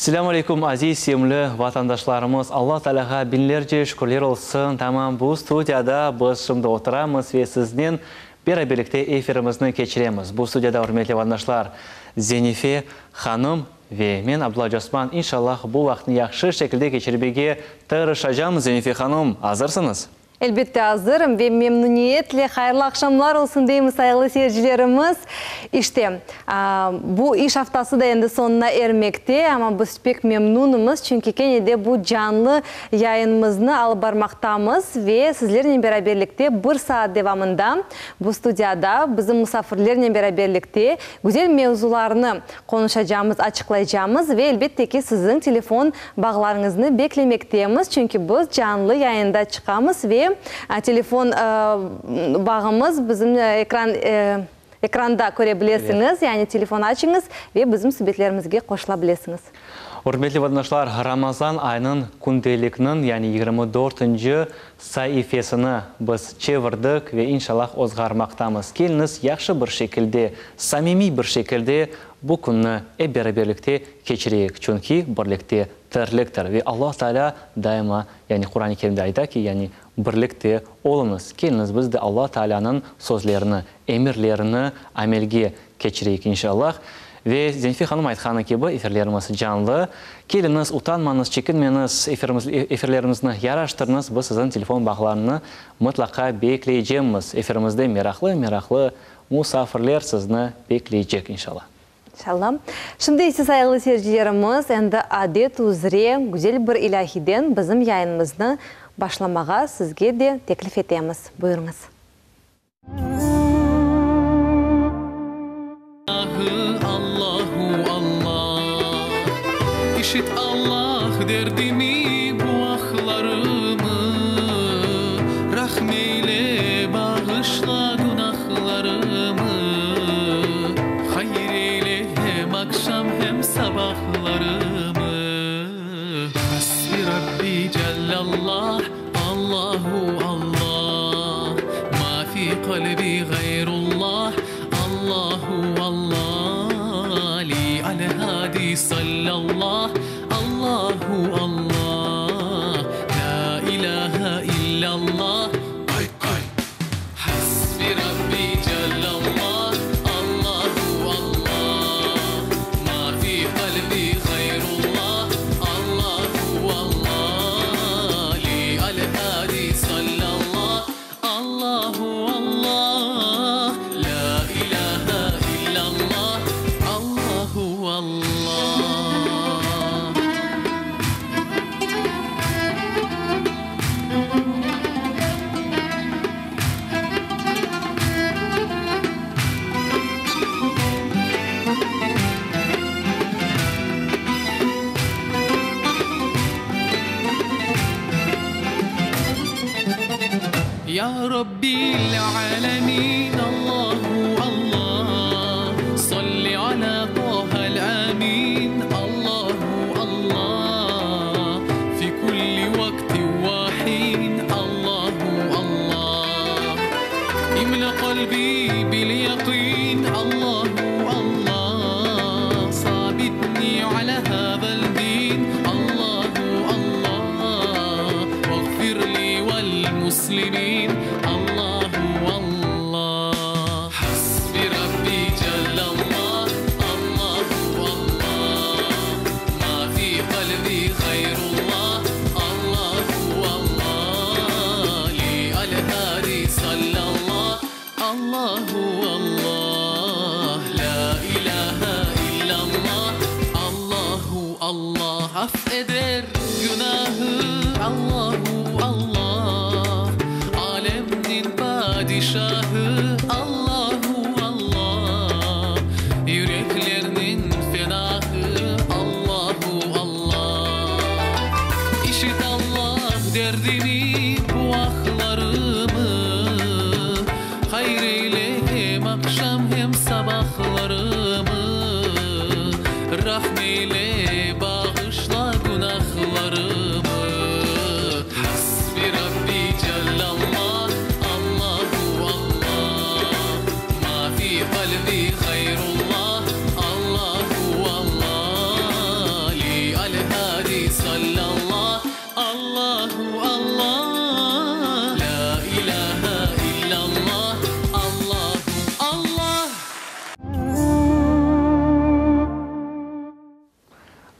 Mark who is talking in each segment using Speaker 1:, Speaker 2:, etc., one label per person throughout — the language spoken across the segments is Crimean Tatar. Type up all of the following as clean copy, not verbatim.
Speaker 1: Selâm aleyküm, aziz, sevimli vatandaşlarımız! Alla Taalâğa biñlerce şükürler olsun, tamam bu studiyada biz şimdi oturamız ve siznen beraberlikte efirimizni keçiremiz. Bu studiyada, ürmetli vatandaşlar, Zenife hanım ve men, Abdulla Acıosman, inşallah, bu vaqıtnı yahşı şekilde keçirmege tırışacamız. Zenife hanım, azırsıñız?
Speaker 2: Elbette azırım ve memnüniyetle hayırlı aqşamlar olsun deymiz sayğılı seyircilerimiz. İşte, bu iş aftası da endi soñuna ermekte, amma biz pek memnunımız, çünki kene de bu canlı yayınımıznı alıp barmaqtamız ve sizlernen beraberlikte bir saat devamında bu studiyada bizim musafirlernen beraberlikte güzel mevzularnı Qonuşacamız, açıqlaycamız ve elbette ki, siziñ telefon bağlarıñıznı beklemektemiz, çünki biz canlı yayında çıqamız ve telefon bağımız bizim ekran ekranda köre bilesiñiz, yani telefon açıñız ve bizim subetlerimizge qoşula bilesiñiz.
Speaker 1: Ürmetli vatandaşlar, Ramazan ayınıñ kündelikniñ, yani 24-nci saifesini biz çevirdik ve inşallah ozğarmaqtamız. Keliñiz, yahşı bir şekilde, samimiy bir şekilde bu künni ep beraberlikte keçireyik, çünki birlikte tirliktir ve Alla Taalâ daima, yani Quran-ı Kerimde ayta ki, yani birlikte oluñız. Keliñiz, biz de Alla Taalânıñ sözlerini, emirlerini amelge Keçireyik, inşallah. Ve Zenife hanım aytqanı kibi, efirlerimiz canlı. Keliñiz, utanmañız, çekinmeñiz, efirimiz, efirlerimizni yaraştırıñız, biz siziñ telefon bağlarını mıtlaqa bekleycemmiz. Efirimizde meraqlı-meraqlı musafirler sizni bekleycek, inşallah.
Speaker 2: İnşallah. Şimdi ise, sayğılı seyircilerimiz, endi adet üzre güzel bir ilâhiden bizim yayınımıznı başlamağa sizge de teklif etemiz. Buyurıñız.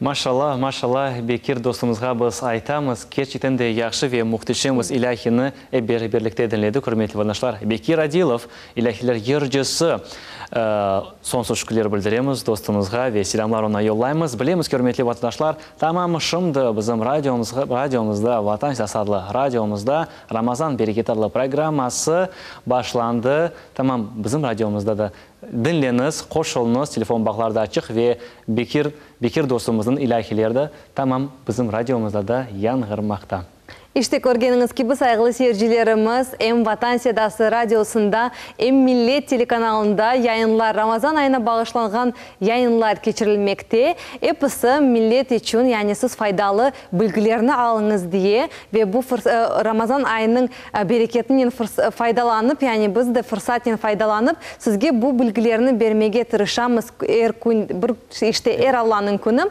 Speaker 1: Maşallah, maşallah, Bekir dostumızğa biz aytamız, kerçekten de yahşı ve muhteşem biz ilâhini ep beraberlikte diñledik, ürmetli vatandaşlar. Bekir Adilov, ilâhiler yırcısı. Soñsuz şükürler bildiremiz dostumızğa ve selâmlar oña yollaymız. Bilemiz ki, ürmetli vatandaşlar, tamam şimdi bizim radiomızda, Vatan Sesi adlı radiomızda Ramazan bereketi adlı programması başlandı. Tamam bizim radiomızda da Diñleñiz, qoşulıñız, telefon bağları da açıq ve Bekir, Bekir dostumıznıñ ilâhileri de tamam bizim radiomızda da yañğırmaqta.
Speaker 2: İşte, körgeniñiz kibi, sayğılı seyircilerimiz, em Vatan sedası radiosında, em Millet telekanalında yayınlar, Ramazan ayına bağışlanğan yayınlar keçirilmekte. Episi millet içün, yani siz faydalı bilgilerni alıñız diye ve bu Ramazan ayınıñ bereketinen faydalanıp, yani biz de fırsatnen faydalanıp, sizge bu bilgilerni bermege tırışamız er kün, bir, işte, er Allanıñ künü.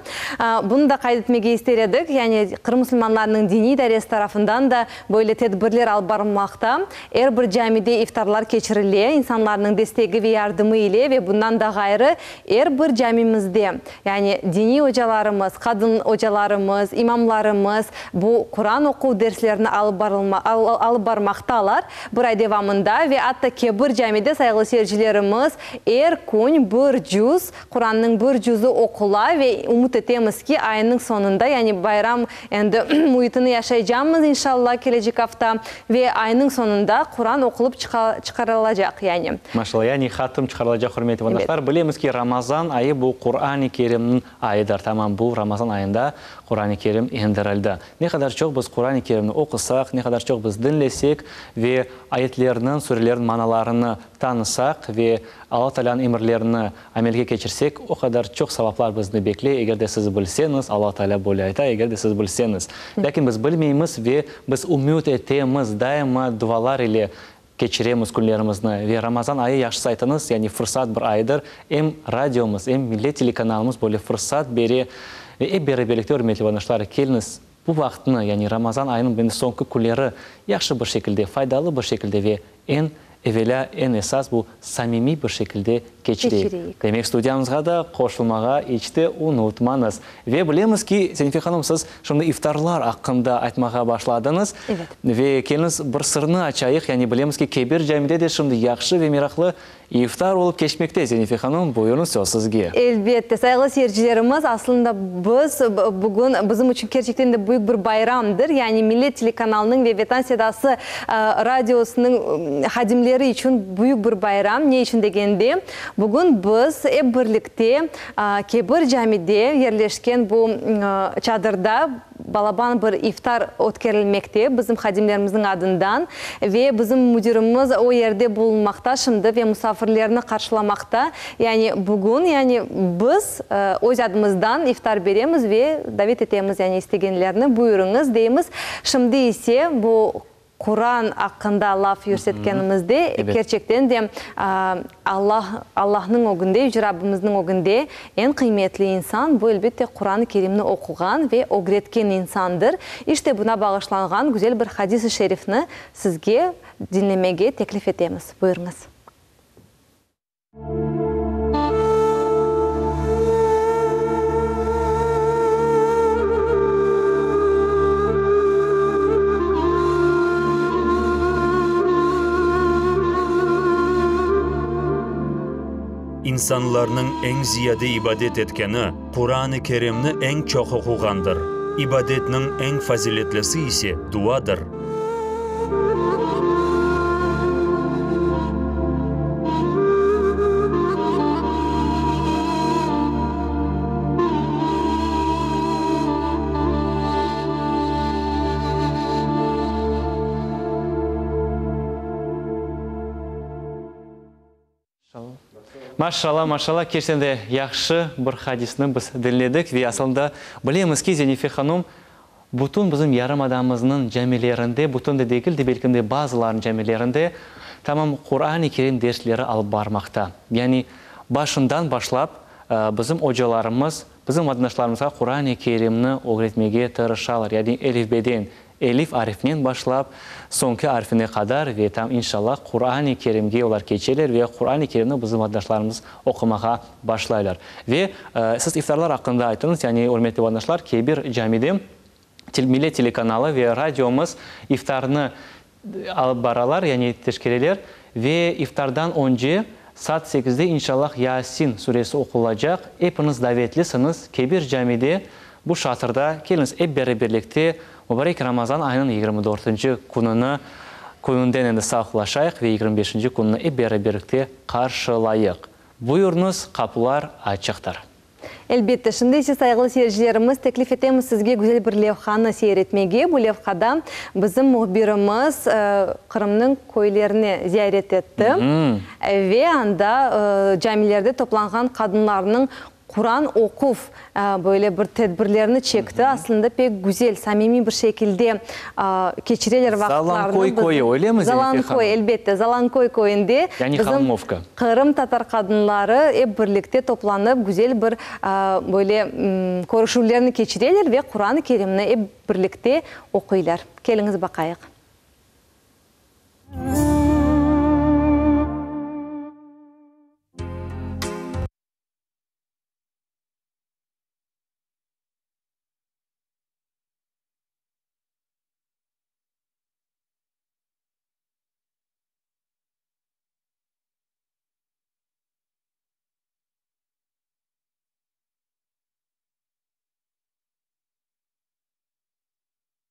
Speaker 2: Bunı da qayd etmege ister edik, yani Qırım musulmanlarınıñ diniy idaresi tarafından da böyle tedbirler alıp barılmaqta. Er bir camide iftarlar keçirile, insanlarnıñ destegi ve yardımı ile ve bundan da ğayrı, er bir camimizde, Yani, diniy ocalarımız, qadın ocalarımız, imamlarımız bu Quran oquv derslerini alıp barılma, alıp barmaqtalar bir ay devamında ve atta Kebir camide, sayğılı seyircilerimiz, er kün bir cüz, Qurannıñ bir cüzü oqula ve ümüt etemiz ki, aynıñ soñunda, yani bayram endi müitini yaşaycamız, inşallah, kelecek afta ve aynıñ soñunda Quran oqulıp çıqarılacaq, yani.
Speaker 1: Maşallah, yani hatım çıqarılacaq, hürmetli vatandaşlar. Bilemiz ki, Ramazan ayı bu Quran-ı Kerimniñ ayıdır. Tamam bu Ramazan ayında Quran-ı Kerim endirildi. Ne qadar çoq biz Quran-ı Kerimni oqusaq, ne qadar çoq biz diñlesek ve ayetlerniñ, surelerniñ manalarını tanısaq ve Alla Taalânıñ emirlerini amelge keçirsek, o qadar çoq savaplar bizni bekley, eger de siz bilseñiz, Alla Taalâ böyle ayta, eger de siz bilseñiz. Lâkin biz bilmeymiz ve biz ümüt etemiz, daima dualar ile keçiremiz künlerimizni ve Ramazan ayı, yahşı aytıñız, yani fırsat bir ayıdır, em radiomız, em Millet telekanalımız böyle fırsat bere ve ep beraberlikte, ürmetli vatandaşlar, keliñiz, bu vaqıtnı, yani Ramazan ayınıñ endi soñki künleri yahşı bir şekilde, faydalı bir şekilde ve eñ evelâ, eñ esas bu samimiy bir şekilde keçireyik. Demek, studiyamızğa da qoşulmağa iç te unutmañız. Ve bilemiz ki, Zenife hanım, siz şimdi iftarlar aqqında aytmağa başladıñız.
Speaker 2: Evet.
Speaker 1: Ve keliñiz bir sırnı açayıq, yani bilemiz ki, Kebir camide de şimdi yahşı ve meraqlı iftar olıp keçmekte. Zenife hanım, buyurıñ, söz sizge.
Speaker 2: Elbette, sayğılı seyircilerimiz, aslında biz bugün bizim içün kerçekten de büyük bir bayramdır, yani Millet telekanalınıñ ve Vetan sedası radiosınıñ hadimleri içün büyük bir bayram. Ne içün degende, bugün biz ep birlikte Kebir camide yerleşken bu çadırda balaban bir iftar ötkerilmekte bizim hadimlerimizniñ adından ve bizim müdirimiz o yerde bulunmaqta şimdi ve musafirlerni qarşılamaqta. Yani bugün, yani biz öz adımızdan iftar beremiz ve davet etemiz, yani istegenlerni buyurıñız deymiz. Şimdi ise bu Quran aqqında laf yürsetkenimizde, kerçekten de Allah, Allahnıñ ögünde, Yüce Rabbimizniñ ögünde eñ qıymetli insan, bu, elbette, Quran-ı Kerimni oquğan ve ögretken insandır. İşte, buna bağışlanğan güzel bir hadis-i şerifni sizge diñlemege teklif etemiz. Buyurıñız.
Speaker 3: İnsanlarnıñ eñ ziyade ibadet etkeni, Quran-ı Kerimni eñ çoq oquğandır. İbadetniñ eñ faziletlisi ise duadır.
Speaker 1: Maşallah, maşallah, kerçekten de yahşı bir hadisni biz diñledik ve asılında bilemiz ki, Zenife hanum, bütün bizim yarımadamıznıñ camilerinde, bütün de degil de, belkim de bazılarınıñ camilerinde tamam Quran-ı Kerim dersleri alıp barmaqta. Yani başından başlap bizim ocalarımız bizim vatandaşlarımızğa Quran-ı Kerimni ögretmege tırışalar, yani elifbeden. Elif arifinen başlap, soñki arfine qadar ve tam inşallah Quran-ı Kerimge olar keçeler ve Quran-ı Kerimni bizim vatandaşlarımız oqumağa başlaylar. Ve siz iftarlar aqqında ayttıñız, yani, ürmetli vatandaşlar, Kebir camide Millet telekanalı ve radiomız iftarnı alıp baralar, yani teşkereler ve iftardan önce saat sekizde inşallah Yasin suresi oqulacaq. Epiñiz davetlisiñiz, Kebir camide bu şatırda keliñiz ep beraberlikte mubarek Ramazan ayınıñ 24-nci kününi kününden endi sağlıqlaşayıq ve 25-nci kününi ep beraberlikte qarşılayıq. Buyurıñız, qapular açıqtır.
Speaker 2: Elbette, şimdi ise, sayğılı seyircilerimiz, teklif etemiz sizge güzel bir levhanı seyir etmege. Bu levhada bizim mühbirimiz Qırımnıñ köylerini ziyaret etti ve anda camilerde toplanğan qadınlarnıñ Quran oquv böyle bir tedbirlerini çekti. Aslında pek güzel, samimiy bir şekilde keçireler vaqıtlarını.
Speaker 1: Zalanköy köyü, öylemi, Zenife hanım?
Speaker 2: Zalanköy, elbette. Zalanköy köyünde
Speaker 1: Yani
Speaker 2: bizim
Speaker 1: Holmovka.
Speaker 2: qırımtatar qadınları ep birlikte toplanıp, güzel bir böyle körüşüvlerni keçireler ve Quran-ı Kerimni ep birlikte oquylar. Keliñiz baqayıq.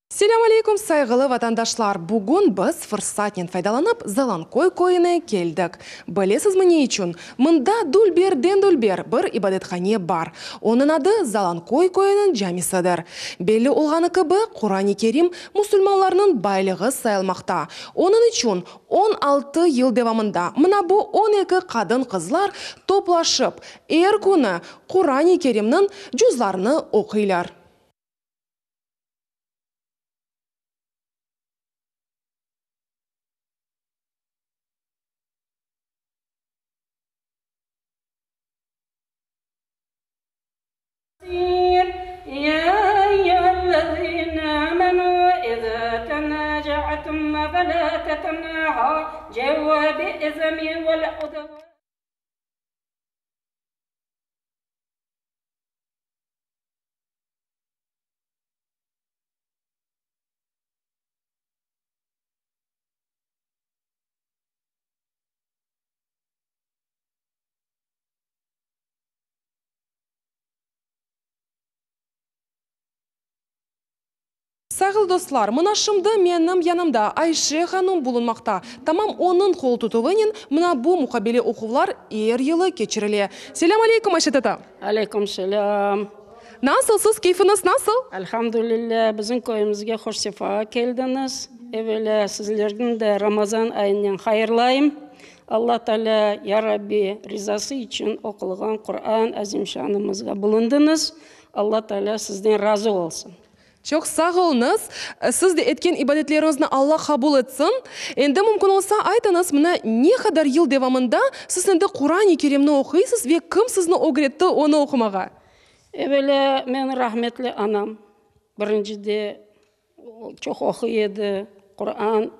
Speaker 4: Selâm aleyküm, sayğılı vatandaşlar! Bugün biz fırsatnen faydalanıp, Zalanköy köyüne keldik. Bilesizmi ne içün? Mında dülberden dülber bir ibadethane bar. Onıñ adı Zalanköy köyüniñ camisidir. Belli olğanı kibi, Quran-i Kerim musulmanlarnıñ baylığı sayılmaqta. Onıñ içün 16 yıl devamında mına bu 12 qadın-qızlar toplaşıp, er künü Quran-i Kerimniñ cüzlarını oquylar. Sayğılı dostlar, mına şimdi menim yanımda Ayşe hanum bulunmaqta. Tamam onıñ qol tutuvınen mına bu muqabele oquvlar er yılı keçirile. Selâm aleyküm, Ayşe tata!
Speaker 5: Aleyküm selâm!
Speaker 4: Nasılsız, keyfiñiz nasıl?
Speaker 5: Elhamdülillâ, bizim köyümizge hoş sefa keldiñiz. Evelâ, sizlerniñ de Ramazan ayınen hayırlayım. Alla Taalâ, ya Rabbi, rizası içün oqulğan Quran azimşanımızğa bulundıñız. Alla Taalâ sizden razı olsun.
Speaker 4: Çoq sağ oluñız. Siz de etken ibadetleriñizni Alla qabul etsin. Endi mümkün olsa aytıñız, mına ne qadar yıl devamında siz endi Quran-i Kerimni oquysız ve kim sizni ögretti onı oqumağa?
Speaker 5: Evelâ, menim rahmetli anam birincide çoq oquy edi, Quran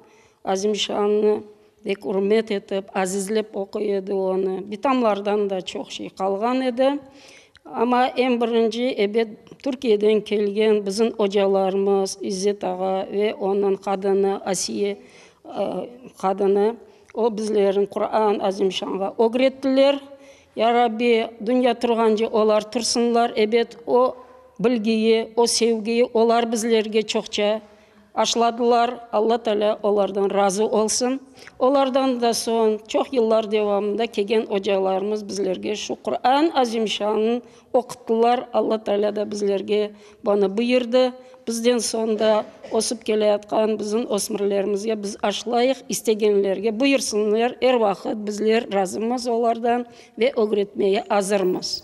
Speaker 5: azimşannı bek ürmet etip, azizlep oquy edi onı. Bitamlardan da çoq şey qalğan edi. Amma eñ birinci, ebet, Türkiyeden kelgen bizim ocalarımız İzzet ağa ve onıñ qadını Asiye qadını, o bizlerni Quran azimşanğa ögrettiler. Ya Rabbi, dünya turğance olar tursınlar, ebet, o bilgiyi, o sevgiyi olar bizlerge çoqça aşladılar, Alla Taalâ olardan razı olsun. Olardan da soñ çoq yıllar devamında kelgen ocalarımız bizlerge şu Quran azimşanın oquttılar, Alla Taalâ da bizlerge bunı buyurdı. Bizden soñ da ösüp keleyatqan bizim ösmürlerimizge biz aşlayıq, istegenlerge buyursınlar, er vaqıt bizler razımız olardan ve ögretmege azırmız.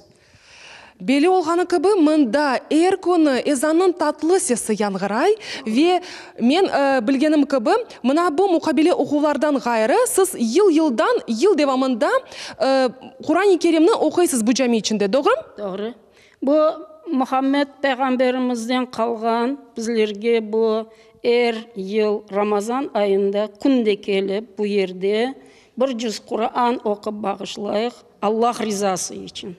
Speaker 4: Belli olğanı kibi, mında er künü ezannıñ tatlı sesi yañğıray ve men bilgenim kibi, mına bu muqabele oquvlardan ğayrı, siz yıl-yıldan, yıl devamında Quran-i Kerimni oquysız bu cami içinde, doğrumı?
Speaker 5: Doğru. Bu. Muhammed peyğamberimizden qalğan bizlerge bu er yıl Ramazan ayında künde kelip bu yerde bir cüz Quran oqup bağışlayıq Allah rizası içün.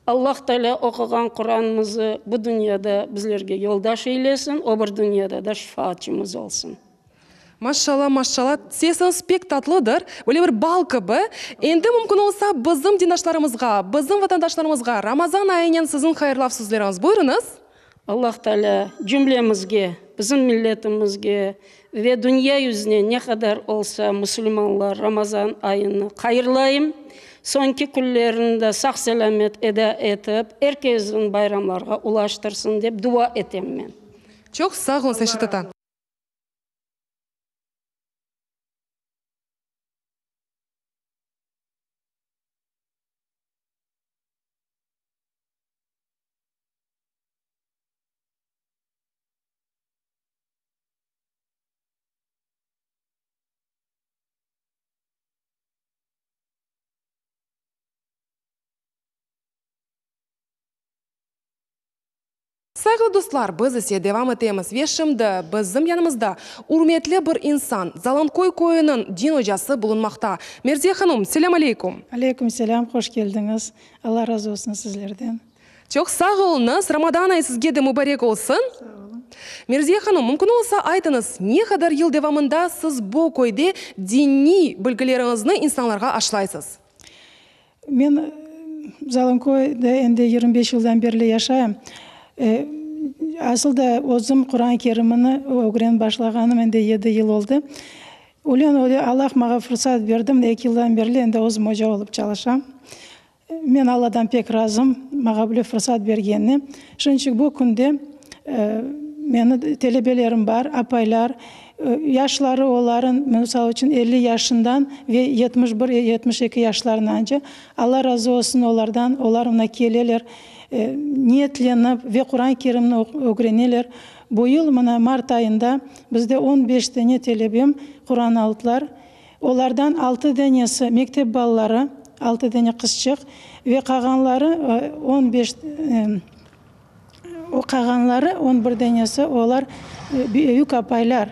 Speaker 5: Allah Teala oquğan Quranımızı bu dünyada bizlerge yoldaş eylesin, o bir dünyada da şefaatçımız olsun.
Speaker 4: Maşşalla, maşşalla, sesiñiz pek tatlıdır, böyle bir bal kibi. Endi mümkün olsa bizim dindaşlarımızğa, bizim vatandaşlarımızğa Ramazan ayınen siziñ hayırlav sözleriñiz. Buyurıñız.
Speaker 5: Allah Teala cümlemizge, bizim milletimizge ve dünya yüzüne ne qadar olsa musulmanlar Ramazan ayını hayırlayım. Soñki künlerini de sağ-selâmet eda etip, er kesin bayramlarğa ulaştırsın dep dua etem men.
Speaker 4: Çoq sağ oluñız, Ayşe tata. Sayğılı dostlar, biz ise devam etemiz ve şimdi bizim yanımızda ürmetli bir insan, Zalanköy köyüniñ din ocası bulunmaqta. Merziye hanum, selâm aleyküm!
Speaker 6: Aleyküm selâm, hoş keldiñiz. Alla razı olsun sizlerden.
Speaker 4: Çoq sağ oluñız, Ramadan ayı sizge de mubarek olsun.
Speaker 6: Sağ oluñ.
Speaker 4: Merziye hanum, mümkün olsa aytıñız, ne qadar yıl devamında siz bu köyde diniy bilgileriñizni insanlarğa aşlaysız?
Speaker 6: Men Zalınköyde endi 25 yıldan berli yaşayım. Asıl da özüm Quran-ı Kerimini ögrenip başlağanım endi yedi yıl oldı. Öyle öyle Allah maña fırsat berdi, mına eki yıldan berli endi özüm oca olıp çalışam. Men Alladan pek razım, maña böyle fırsat bergenine. Şunıñ bu künde meni telebelerim bar, apaylar, yaşları oların, misal içün, 50 yaşından ve 71, 72 yaşlarınance. Alla razı olsun olardan, olar mına keleler, niyetlenip ve Quran-ı Kerimni ögreneler. Bu yıl mına mart ayında bizde on beş dane telebem Quran aldılar. Olardan altı danesi mektep balaları, altı dane qızçıq, ve qalğanları on beş, qalğanları on bir danesi, olar büyük apaylar.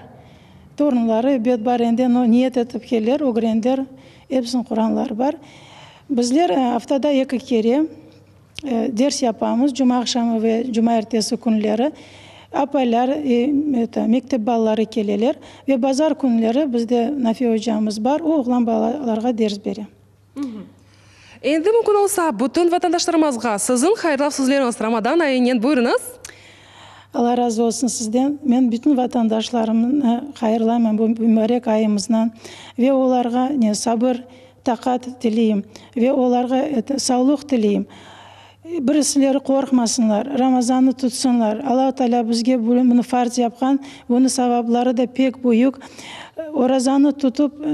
Speaker 6: Torunları, ebet, bar endi, no, niyet etip keleler, ögrendiler, episiniñ Quranları bar. Bizler aftada eki kere Ders yapamız, cumaaqşamı ve cumaertesi künleri apaylar, mektep balaları keleler ve bazar künleri bizde Nafe ocamız bar, o oğlan balalarğa ders bere.
Speaker 4: Endi mümkün olsa, bütün vatandaşlarımızğa siziñ hayırlav sözleriñiz Ramadan ayınen buyurıñız.
Speaker 6: Alla razı olsun sizden. Men bütün vatandaşlarımnı hayırlayman bu mübarek ayımıznan ve olarğa ne sabır, Taqat tileyim ve olarğa savluq tileyim. Birisileri qorqmasınlar, Ramazannı tutsınlar. Allahu Teala bizge bunı farz yapqan, bunıñ savapları da pek büyük. Orazanı tutıp,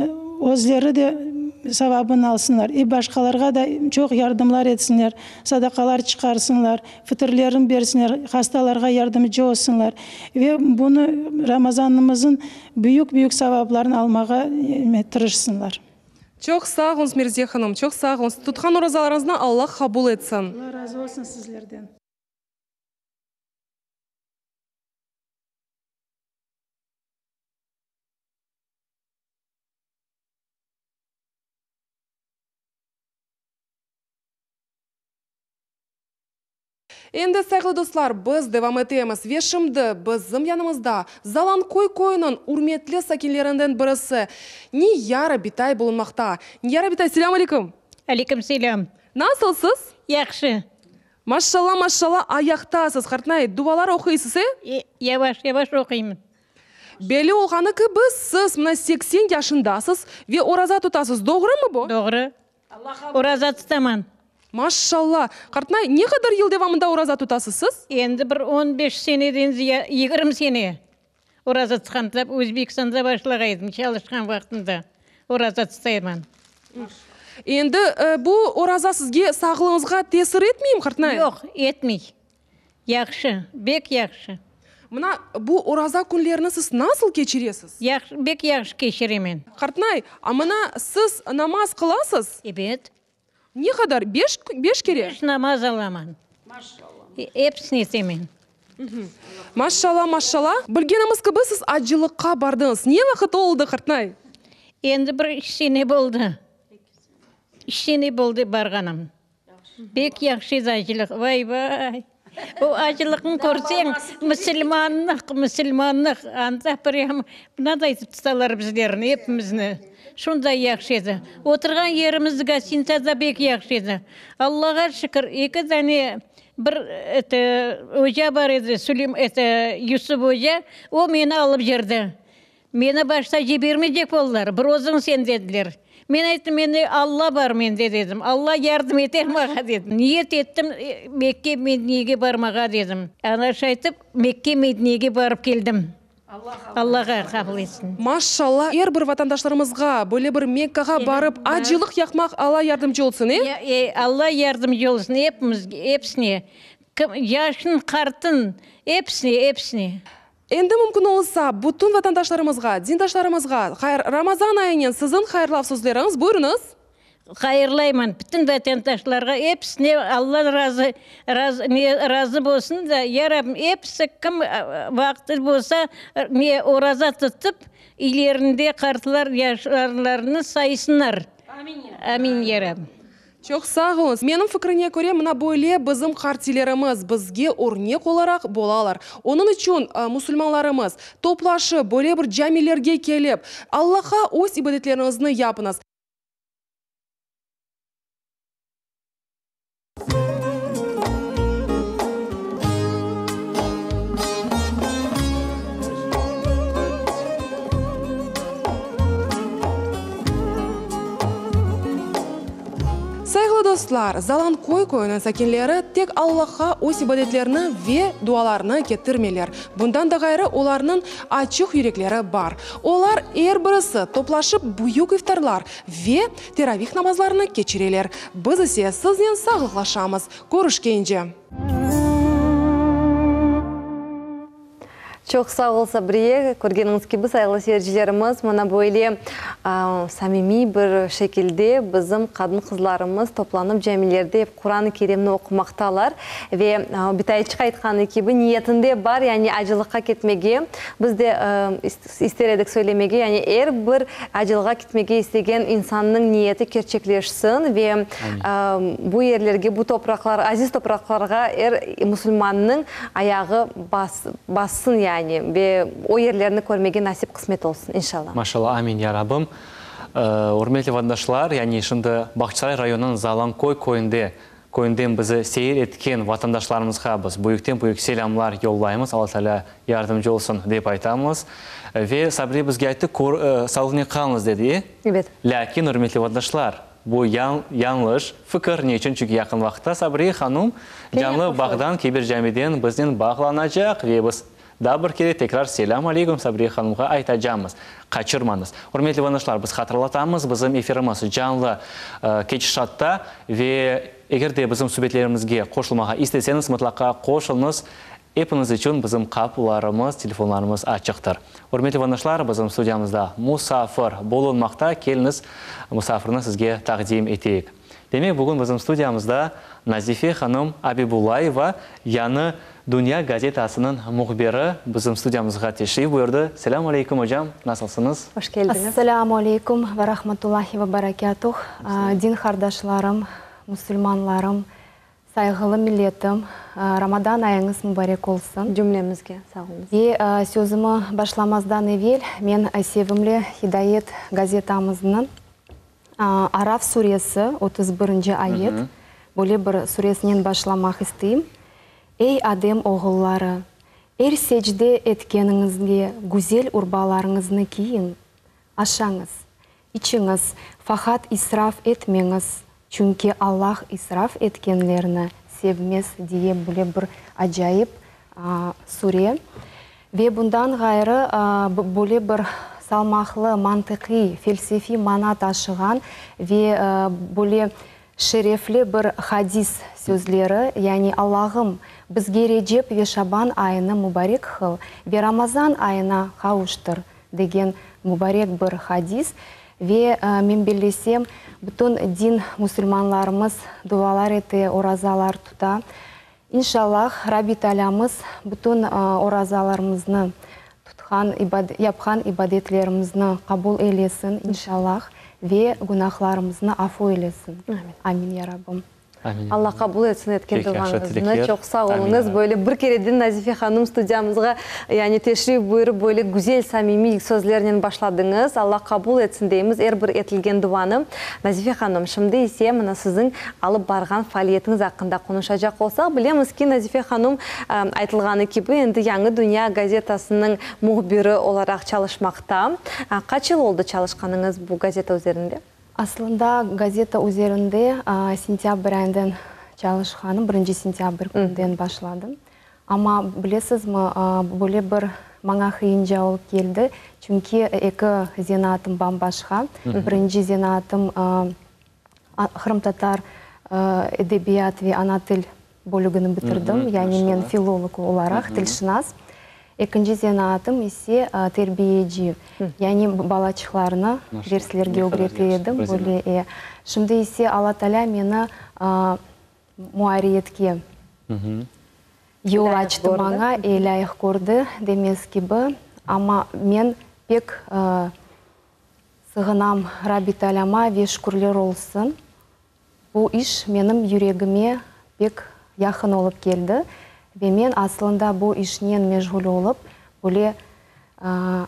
Speaker 6: özleri de savabını alsınlar i başqalarğa da çoq yardımlar etsinler, sadaqalar çıqarsınlar, fıtırlerin bersinler, hastalarğa yardımcı olsunlar ve bunı Ramazanımızın büyük-büyük savaplarını almağa tırışsınlar.
Speaker 4: Çoq sağ oluñız, Mirziye hanım, çoq sağ oluñız. Tutqan orazalarıñıznı Alla qabul etsin.
Speaker 6: Alla razı olsun sizlerden.
Speaker 4: Endi, sayğılı dostlar, biz devam etemiz ve şimdi bizim yanımızda Zalanköy köyüniñ ürmetli sakinlerinden birisi Niyara bitay bulunmaqta. Niyara bitay, selâm aleyküm!
Speaker 7: Aleyküm selâm!
Speaker 4: Nasılsız?
Speaker 7: Yahşı.
Speaker 4: Maşşalla, maşşalla, ayaqtasız, qartnay, dualar oquysız, e?
Speaker 7: Yavaş, yavaş oquymın.
Speaker 4: Belli olğanı kibi, siz mına 80 yaşındasız ve oraza tutasız, doğrumı bu?
Speaker 7: Doğru. Oraza tutaman.
Speaker 4: Maşşalla! Qartnay, ne qadar yıl devamında oraza tutasız siz?
Speaker 7: Endi bir on beş seneden ziya, yigirmi sene oraza tutqan, tap Özbekistanda başlağaydım, çalışqan vaqtımda oraza tutayman.
Speaker 4: Endi bu oraza sizge sağlığıñızğa tesir etmeymi, qartnay?
Speaker 7: Yoq, etmey. Yahşı, bek yahşı.
Speaker 4: Mına bu oraza künlerini siz nasıl keçiresiz?
Speaker 7: Yahşı, bek yahşı keçiremen.
Speaker 4: Qartnay, a mına siz namaz qılasız?
Speaker 7: Ebet.
Speaker 4: Ne qadar? Beş, beş kere?
Speaker 7: Beş namaz alaman. Episini etemen.
Speaker 4: Maşşala, maşşala. Bilgenimiz kibi, siz acılıqqa bardıñız. Ne vaqıt oldı, qartnay?
Speaker 7: Endi bir üç sene boldı. Üç sene boldı barğanım. Pek yahşı edi acılıq. Vay-vay! O acılıqnı körseñ, musulmannıq, musulmannıq, anda prям mınaday etip tutalar bizlerni, epimizni. Şunday yahşı edi. Oturğan yerimiz gostinitsa da pek yahşı edi. Allağa şükür, eki dane bir, eto, oca bar edi, Süleyman, eto, Yusuf oca, o meni alıp cürdi. Meni başta cibermeycek oldılar, bir özüñ sen dediler. Men ayttım, mende Alla bar mende dedim, Alla yardım eter maña dedim. Niyet ettim Mekke, Medinege barmağa dedim. Ana şaytip Mekke, Medinege barıp keldim. Allağa qabul etsin.
Speaker 4: Maşşalla, er bir vatandaşlarımızğa böyle bir Mekkağa barıp acılıq yaqmaq Alla yardımcı olsun, e?
Speaker 7: E, Alla yardımcı olsun epimizge, episine, kim, yaşın, qartın, episine, episine.
Speaker 4: Endi mümkün olsa, bütün vatandaşlarımızğa, dindaşlarımızğa hayır Ramazan ayınen siziñ hayırlav sözleriñiz, buyurıñız.
Speaker 7: Hayırlayman bütün vatandaşlarğa, episine Alla razı, razı, ne, razı bolsun da, ya Rabbim, episi kim vaqtı bolsa, ne, oraza tutıp, ilerinde qartlar, yaşlarlarını saysınlar. Amin, ya Rabbim.
Speaker 4: Çoq sağ oluñız. Menim fikrine köre, mına böyle bizim qartiylerimiz bizge örnek olaraq bolalar. Onıñ içün musulmanlarımız, toplaşıp, böyle bir camilerge kelip, Allahqa öz ibadetleriñizni yapıñız. Sayğılı dostlar, Zalanköy köyüniñ sakinleri tek Allahqa öz ibadetlerini ve dualarını ketirmeyler. Bundan da ğayrı, olarnıñ açıq yürekleri bar. Olar er birisi toplaşıp büyük iftarlar ve teravih namazlarını keçireler. Biz ise siznen sağlıqlaşamız. Körüşkence!
Speaker 2: Çoq sağ ol, Sabriye. Körgeniñiz kibi, sayğılı seyircilerimiz, mına böyle samimiy bir şekilde bizim qadın-qızlarımız toplanıp camilerde ep Quran-ı Kerimni oqumaqtalar. Ve bitayçıq aytqanı kibi, niyetinde bar, yani acılıqqa ketmege, biz de ister edik söylemege, yani er bir acılığa ketmege istegen insannıñ niyeti kerçekleşsin ve bu yerlerge, bu topraqlar, aziz topraqlarğa er musulmannıñ ayağı bassın yani ve o yerlerni körmege nasip qısmet olsun, inşallah.
Speaker 1: Maşallah, amin, ya Rabbim. Ürmetli vatandaşlar, yani şimdi Bağçasaray rayonınıñ Zalanköy köyünde, köyünden bizi seyir etken vatandaşlarımızğa biz büyükten-büyük selâmlar yollaymız, Alla Teala yardımcı olsun, dep aytamız. Ve Sabriye bizge ayttı, sağlıqnen qalıñız, dedi, e?
Speaker 2: Ebet.
Speaker 1: Lâkin, ürmetli vatandaşlar, Bu yañlış fikir. Ne içün? Çünki yaqın vaqıtta Sabriye hanum canlı bağdan Kebir camiden biznen bağlanacaq ve biz daa bir kere tekrar selâm aleyküm Sabriye hanumğa aytacamız. Qaçırmañız. Ürmetli vatandaşlar, biz hatırlatamız, bizim efirimiz canlı ketişatta ve eger de bizim subetlerimizge qoşulmağa isteseñiz, mıtlaqa qoşulıñız. Epiñiz içün bizim qapularımız, telefonlarımız açıqtır. Ürmetli vatandaşlar, bizim studiyamızda musafir bulunmaqta. Keliñiz, musafirni sizge taqdim eteyik. Demek, bugün bizim studiyamızda Nazife hanım Abibullayeva, Yañı dünya gazetasınıñ mühbiri bizim studiyamızğa teşrif buyurdı. Selâmu aleyküm, ocam, nasılsıñız?
Speaker 2: Hoş keldiñiz.
Speaker 8: Assalâmu aleyküm ve rahmetullahi ve berekâtuh, din qardaşlarım, musulmanlarım, Sayğılı milletim, Ramadan ayıñız mubarek olsun.
Speaker 2: Cümlemizge sağ oluñız.
Speaker 8: Ve sözümi başlamazdan evel men sevimli Hidayet gazetamıznıñ Araf suresi, 31-nci ayet, böyle bir suresinen başlamaq isteyim, Ey Adem oğulları, er secde etkeniñizde güzel urbalarıñıznı kiyiñ, Aşañız, içiñiz, faqat israf etmeñiz, çünki Allah israf etkenlerni sevmez diye böyle bir acayip sure. Ve bundan ğayrı böyle bir salmaqlı, mantıqiy, felsefiy mana taşığan ve böyle şerefli bir hadis sözleri, yani Allahım, bizge Recep ve Şaban ayını mubarek qıl ve Ramazan ayına qavuştır, degen mubarek bir hadis ve men bellesem, bütün din musulmanlarımız dualar ete, orazalar tuta. İnşallah, Rabbi Taalâmız bütün orazalarımıznı, tutqan, yapqan ibadetlerimizni qabul eylesin, inşallah, ve günahlarımıznı afu eylesin. Amin, ya Rabbim.
Speaker 1: Amin.
Speaker 2: Alla qabul etsin etken
Speaker 1: Pek yahşı
Speaker 2: duañıznı.
Speaker 1: tilekler.
Speaker 2: Çoq sağ
Speaker 1: Amin,
Speaker 2: oluñız.
Speaker 1: ya
Speaker 2: Böyle bir kereden Nazife hanım studiyamızğa, yani teşrif buyurıp, böyle güzel, samimiy sözlernen başladıñız. Alla qabul etsin deymiz er bir etilgen duanı. Nazife hanım, şimdi ise mına siziñ alıp barğan faaliyetiñiz aqqında qonuşacaq olsaq, bilemiz ki, Nazife hanım, aytılğanı kibi, endi Yañı dünya gazetasınıñ mühbiri olaraq çalışmaqta. Qaç yıl oldı çalışqanıñız bu gazeta üzerinde?
Speaker 8: Aslında gazeta üzerinde sentâbr ayından çalışqanım, birinci sentâbr künden başladım. Amma bilesizmi, böyle bir maña qıyınca olıp keldi, çünki eki zenaatım bam-başqa. Birinci zenaatım qırımtatar edebiyat ve ana til bölügini bitirdim, yani men filolog olaraq, tilşınas. Ekinci zenaatım ise terbiyeci, yani balaçıqlarnı derslerge ögrete edim, böyle. Şimdi ise Alla Taalâ meni muarriyetke yol açtı maña, e, lâyıq kördi, demez kibi. Amma men pek sığınam Rabbi Taalâma ve şükürler olsun, bu iş menim yüregime pek yaqın olıp keldi ve men aslında bu işnen meşğul olıp, böyle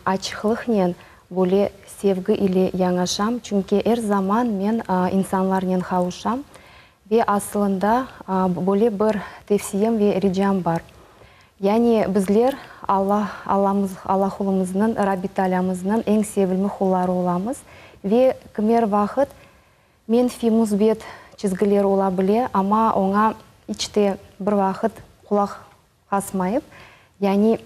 Speaker 8: açıqlıqnen, böyle sevgi ile yañaşam, çünki er zaman men insanlarnen qavuşam ve aslında böyle bir tevsiyem ve ricam bar. Yani bizler Alla, Allamız, Allahulımıznıñ, Rabbi Taalâmıznıñ eñ sevimli qulları olamız ve kimer vaqıt Menfiy, müsbet çizgiler ola bile, amma oña iç te bir vaqıt qulaq asmayıp, yani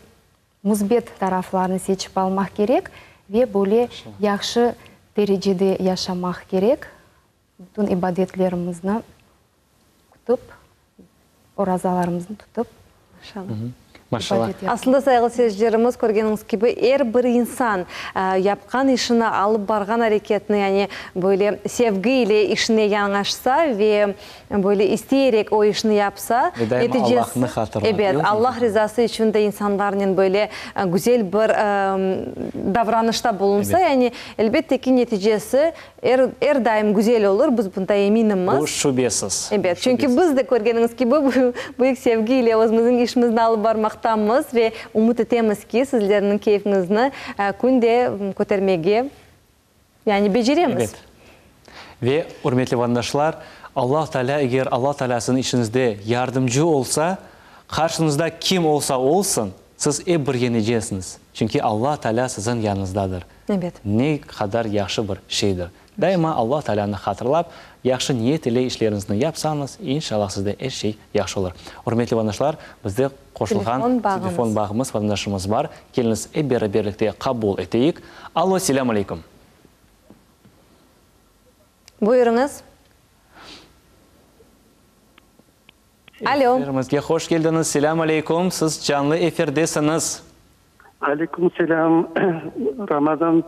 Speaker 8: müsbet taraflarnı seçip almaq kerek ve böyle yahşı derecede yaşamaq kerek, bütün ibadetlerimizni kütip, orazalarımıznı tutıp.
Speaker 1: Maşallah.
Speaker 2: Aslında, sayğılı seyircilerimiz, körgeniñiz kibi, er bir insan yapqan işini, alıp barğan areketini, yani böyle sevgi ile işine yañaşsa ve böyle isteyerek o işni yapsa,
Speaker 1: Ve daima
Speaker 2: neticesi,
Speaker 1: Allahnı hatırlap,
Speaker 2: ebet, Allah rizası içün de insanlarnen böyle güzel bir davranışta bulunsa, yani, elbette ki, neticesi Er, er daim güzel olur, biz bunda eminimiz.
Speaker 1: Bu şübesiz.
Speaker 2: Ebet, çünki biz de, körgeniñiz kibi, büyük sevgi ile özümüzniñ işimizni alıp barmaqtamız ve ümüt etemiz ki, sizlerniñ keyfiñizni künde kötermege, yani beceremiz.
Speaker 1: Ebet. Ve, ürmetli vatandaşlar, Alla Teala, eger Alla Teala siziñ işiñizde yardımcı olsa, qarşıñızda kim olsa olsun, Siz ep bir yeñecesiñiz, çünki Alla Taalâ siziñ yanıñızdadır.
Speaker 2: Ebet.
Speaker 1: Ne qadar yahşı bir şeydir! Daima Alla Taalânı hatırlap, yahşı niyet ile işleriñizni yapsañız, inşallah sizde er şey yahşı olur. Ürmetli vatandaşlar, bizde qoşulğan telefon bağımız, vatandaşımız bar. Keliñiz, ep beraberlikte qabul eteyik. Allo, selâm aleyküm!
Speaker 2: Buyurıñız. Alo.
Speaker 1: Efirimizge hoş keldiñiz. Selâm aleyküm. Siz canlı efirdesiñiz.
Speaker 9: Aleyküm selâm. Ramazan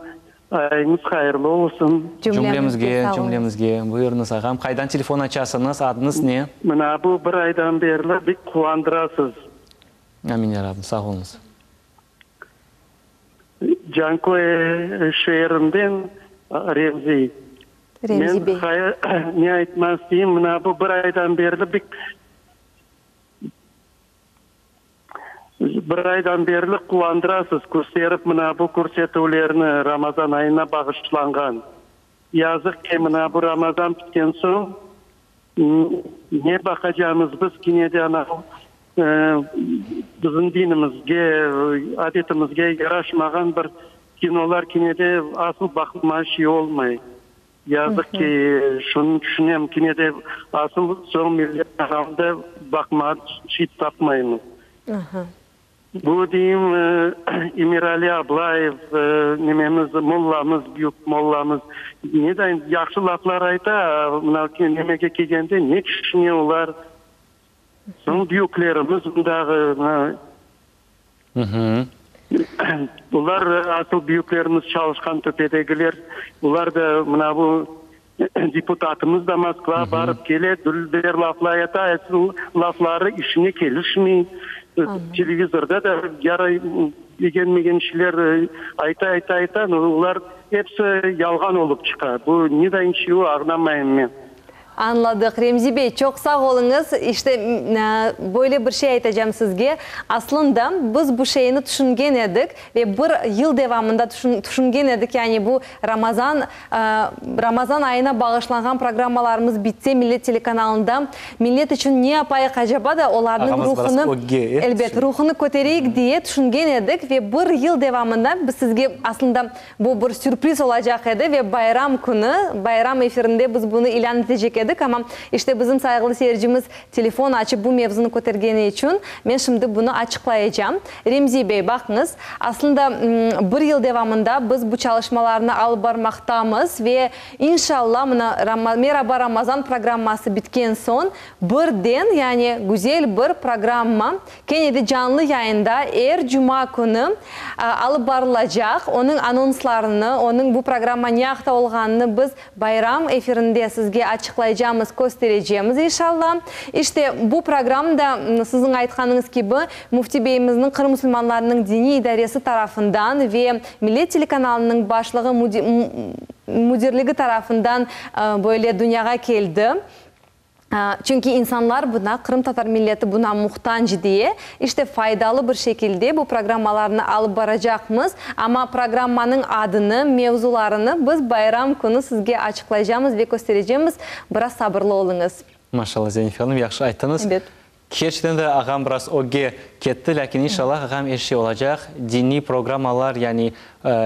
Speaker 9: ayıñız hayırlı olsun.
Speaker 1: Cümlemizge, cümlemizge. Buyurıñız, ağam. Qaydan telefon açasıñız? Adıñız ne?
Speaker 9: Mına bu bir aydan berli bek quvandırasız.
Speaker 1: Amin, ya Rabbim. Sağ oluñız.
Speaker 9: Canköy şeerinden Remzi.
Speaker 2: Remzi bey.
Speaker 9: Men ne aytmaq isteyim, mına bu bir aydan berli bek, bir aydan berli quvandırasız, kösterip mına bu körsetüvlerni, Ramazan ayına bağışlanğan. Yazıq ki, mına bu Ramazan bitken soñ, ne baqacamız biz, kene de anav bizim dinimizge, adetimizge yaraşmağan bir Kinolar kine de asıl baqılma şey olmay. Yazıq ki, şunı tüşünem, kine de asıl soñ millet kanalında baqmağa şey tapmaymız. Bu deyim, Emirali Ablayev, nememiz, mollamız, büyük mollamız, ne dayın yahşı laflar ayta, mına nemege kelgende ne tüşüne olar? Soñ büyüklerimiz mındağı, mına. Bular asıl büyüklerimiz çalışqan töpedegiler, bular da mına bu. Deputatımız da Moskvağa barıp kele, dülber laflar ayta, asıl lafları işine kelişmey. Televizorda da yaray begenmegen şeyler ayta, ayta, ayta, no olar episi yalğan olıp çıqa. Bu ne dayın şey o, añlamayım men.
Speaker 2: Añladıq. Remzi bey, çoq sağ oluñız. İşte, böyle bir şey aytacam sizge. Aslında, biz bu şeyni tüşüngen edik ve bir yıl devamında tüşüngen edik, yani bu Ramazan, Ramazan ayına bağışlanğan programmalarımız bitse Millet telekanalında millet içün ne yapayıq acaba da olarnıñ ruhunı, elbet, ruhunı kötereyik diye tüşüngen edik ve bir yıl devamında biz sizge aslında Bu bir sürpriz olacaq edi ve bayram künü, bayram efirinde biz bunı ilân etecek edik, amma işte bizim sayğılı seyircimiz telefon açıp bu mevzunı kötergeni içün men şimdi bunı açıqlayacam. Remzi bey, baqıñız, aslında bir yıl devamında biz bu çalışmalarnı alıp barmaqtamız ve inşalla mına Meraba Ramazan programması bitken soñ birden, yani güzel bir programma Kene de canlı yayında er cuma künü alıp barılacaq. Onıñ anonslarını, onıñ bu programma ne aqta olğanını biz bayram efirinde sizge açıqlaycamız, kösterecemiz inşalla. İşte, bu program da, siziñ aytqanıñız kibi, Müfti beyimizniñ Qırım musulmanlarınıñ diniy idaresi tarafından ve Millet telekanalınıñ başlığı müdirligi tarafından böyle dünyağa keldi. Çünki insanlar buna, qırımtatar milleti buna muhtanc diye, işte faydalı bir şekilde bu programmalarnı alıp baracaqmız. Amma programmanıñ adını, mevzularını biz bayram künü sizge açıqlaycamız ve kösterecemiz. Biraz sabırlı oluñız.
Speaker 1: Maşallah, Zenife hanım, yahşı ayttıñız.
Speaker 2: Ebet.
Speaker 1: Kerçekten de ağam biraz ögge ketti, lâkin inşallah ağam er şey olacaq. Diniy programmalar, yani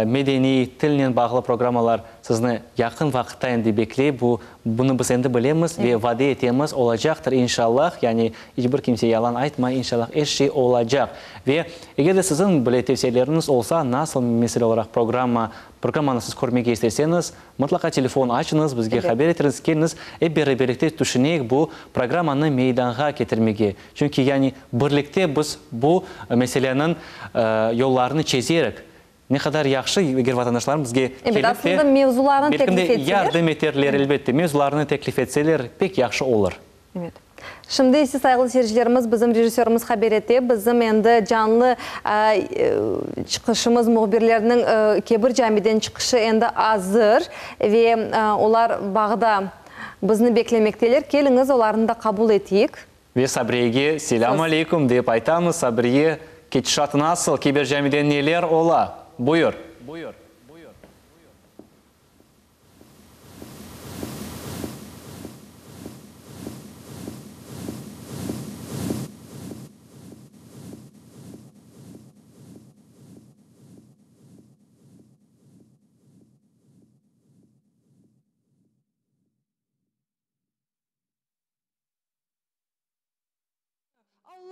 Speaker 1: medeniy, tilnen bağlı programmalar sizni yaqın vaqıtta endi bekley. Bu, bunı biz endi bilemiz ve vade etemiz, olacaqtır inşallah. Yani iç bir kimse yalan aytmay, inşallah er şey olacaq. Ve eger de siziñ bile tevsiyeleriñiz olsa, nasıl mesele olaraq programma, programmanı siz körmege isteseñiz, Mıtlaqa telefon açıñız, bizge haber etiriñiz, keliñiz, ep beraberlikte tüşüneyik bu programmanı meydanğa ketirmege. Çünki yani birlikte biz bu meseleniñ yollarını çezerik. Ne qadar yahşı, eger vatandaşlarımız bizge
Speaker 2: Ebet,
Speaker 1: kelip de,
Speaker 2: aslında mevzularını
Speaker 1: belkim de
Speaker 2: teklif etseler.
Speaker 1: yardım eterler, elbette, mevzularını teklif etseler, pek yahşı olur.
Speaker 2: Evet. Şimdi ise, sayğılı seyircilerimiz, bizim rejissörımız haber ete, bizim endi canlı çıqışımız, mühbirlerniñ Kebir camiden çıqışı endi azır ve olar bağda bizni beklemekteler. Keliñiz, olarnı da qabul eteyik.
Speaker 1: Ve Sabriyege selâm aleyküm dep aytamız. Sabriye, ketişat nasıl? Kebir camide neler ola? Buyur.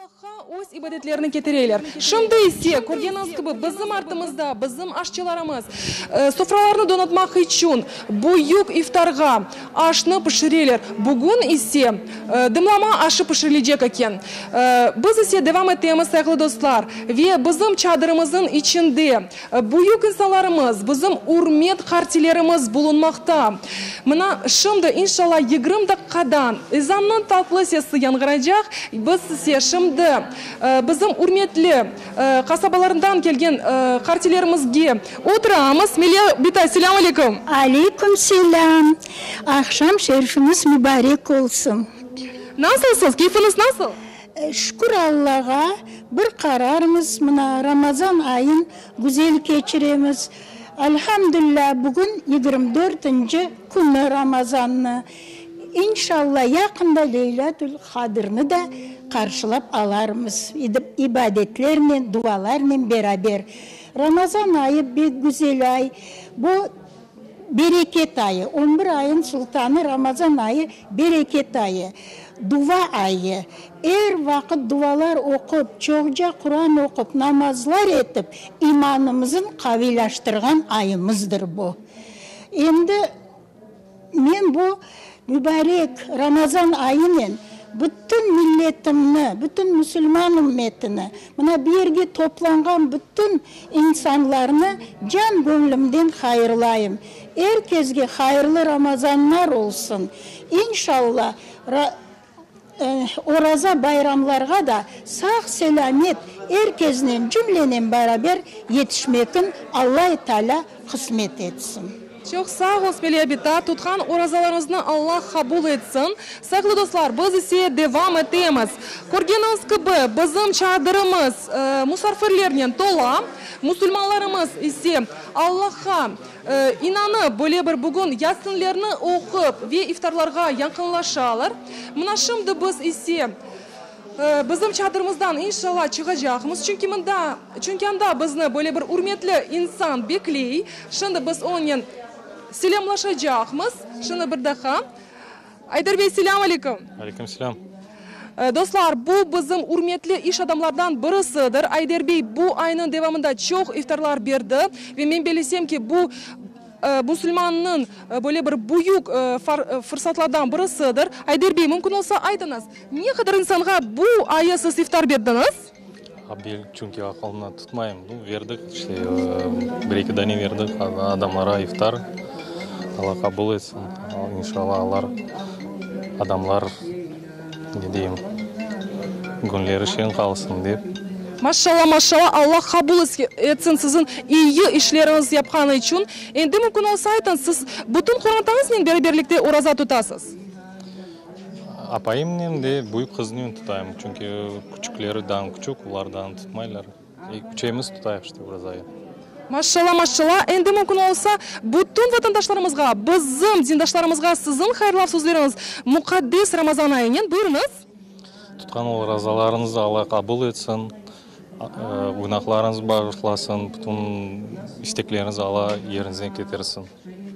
Speaker 4: Allahqa öz ibadetlerini ketireler. Şimdi ise, körgeniñiz kibi, bizim artımızda bizim aşçılarımız sofralarnı donatmaq içün büyük iftarğa aşnı pişireler. Bugün ise dımlama aşı pişirilecek eken. Biz ise devam etemiz, sayğılı dostlar, ve bizim çadırımıznıñ içinde Büyük insanlarımız, bizim ürmet qartilerimiz bulunmaqta. Mına, şimdi, inşalla, 20 daqqadan ezannıñ tatlı sesi yañğıracaq. Biz ise şimdi bizim ürmetli qasabalarından kelgen qartilerimizge oturamız. Meliya bitay, selâm aleyküm!
Speaker 10: Aleyküm selâm! Aqşam şerifiñiz mübarek olsun!
Speaker 4: Nasılsız, keyfiñiz nasıl?
Speaker 10: Şükür Allağa, bir qararmız, mına Ramazan ayın güzel keçiremiz. Elhamdülilâ, bugün 24-nci künü Ramazannı. İnşalla, yaqında Leylâtül Qadırnı da qarşılap alarmız, ibadetlernen, dualarnen beraber. Ramazan ayı bek güzel ay, bu bereket ayı, on bir ayın sultanı Ramazan ayı bereket ayı, duva ayı. Er vaqıt duvalar oqup, çoqca Quran oqup, namazlar etip, imanımızın qaviylaştırğan ayımızdır bu. Endi men bu mübarek Ramazan ayınen. Bütün milletimni, bütün musulman ümmetini, mına bu yerge toplanğan bütün insanlarnı can-göñlümden hayırlayım. Er kesge hayırlı Ramazanlar olsun. İnşalla, Oraza bayramlarğa da sağ-selâmet er kesnen, cümlenen beraber yetişmekin Alla Taalâ qısmet etsin.
Speaker 4: Çoq sağ ol, Meliya bita, tutqan orazalarıñıznı Alla qabul etsin. Sayğılı dostlar, biz ise devam etemiz. Körgeniñiz kibi, bizim çadırımız musafirlernen tola. Musulmanlarımız ise Allahqa inanıp, böyle bir bugün Yasinlerni oqup ve iftarlarğa yaqınlaşalar. Mına şimdi biz ise Bizim çadırımızdan inşalla çıqacaqmız, çünki mında, çünki anda bizni böyle bir ürmetli insan bekley. Şimdi biz onen selâmlaşacaqmız. Şimdi bir daha. Ayder bey, selâm aleyküm.
Speaker 11: Aleyküm selâm.
Speaker 4: Dostlar, bu bizim ürmetli iş adamlardan birisidir. Ayder bey bu aynıñ devamında çoq iftarlar berdi ve men bellesem ki, bu, Musulmannıñ böyle bir büyük fırsatlardan birisidir. Ayder bey, mümkün olsa aytıñız, ne qadar insanğa bu ayı siz iftar berdiñiz?
Speaker 11: Çünki aqılımda tutmayım. Berdik, işte, bir-eki dane berdik adamlara iftar. Alla qabul etsin. İnşallah, alar, adamlar, Ne deyim, künleri şeñ qalsın dep.
Speaker 4: Maşalla, maşalla, Alla qabul etsin siziñ iyi işleriñiz yapqanı içün. Endi mümkün olsa aytıñ, siz bütün qorantañıznen beraberlikte oraza tutasız?
Speaker 11: Apayımnen de büyük qıznen tutayım, çünki küçükleri daa küçük, olar daa tutmaylar. Üçemiz tutayıq işte orazayı.
Speaker 4: Maşalla, maşalla, endi mümkün olsa, bütün vatandaşlarımızğa, bizim dindaşlarımızğa siziñ hayırlav sözleriñiz muqaddes Ramazan ayınen, buyurıñız.
Speaker 11: Tutqan orazalarıñızı Alla qabul etsin, günahlarıñızı bağışlasın, bütün istekleriñizi Alla yerinize ketirsin,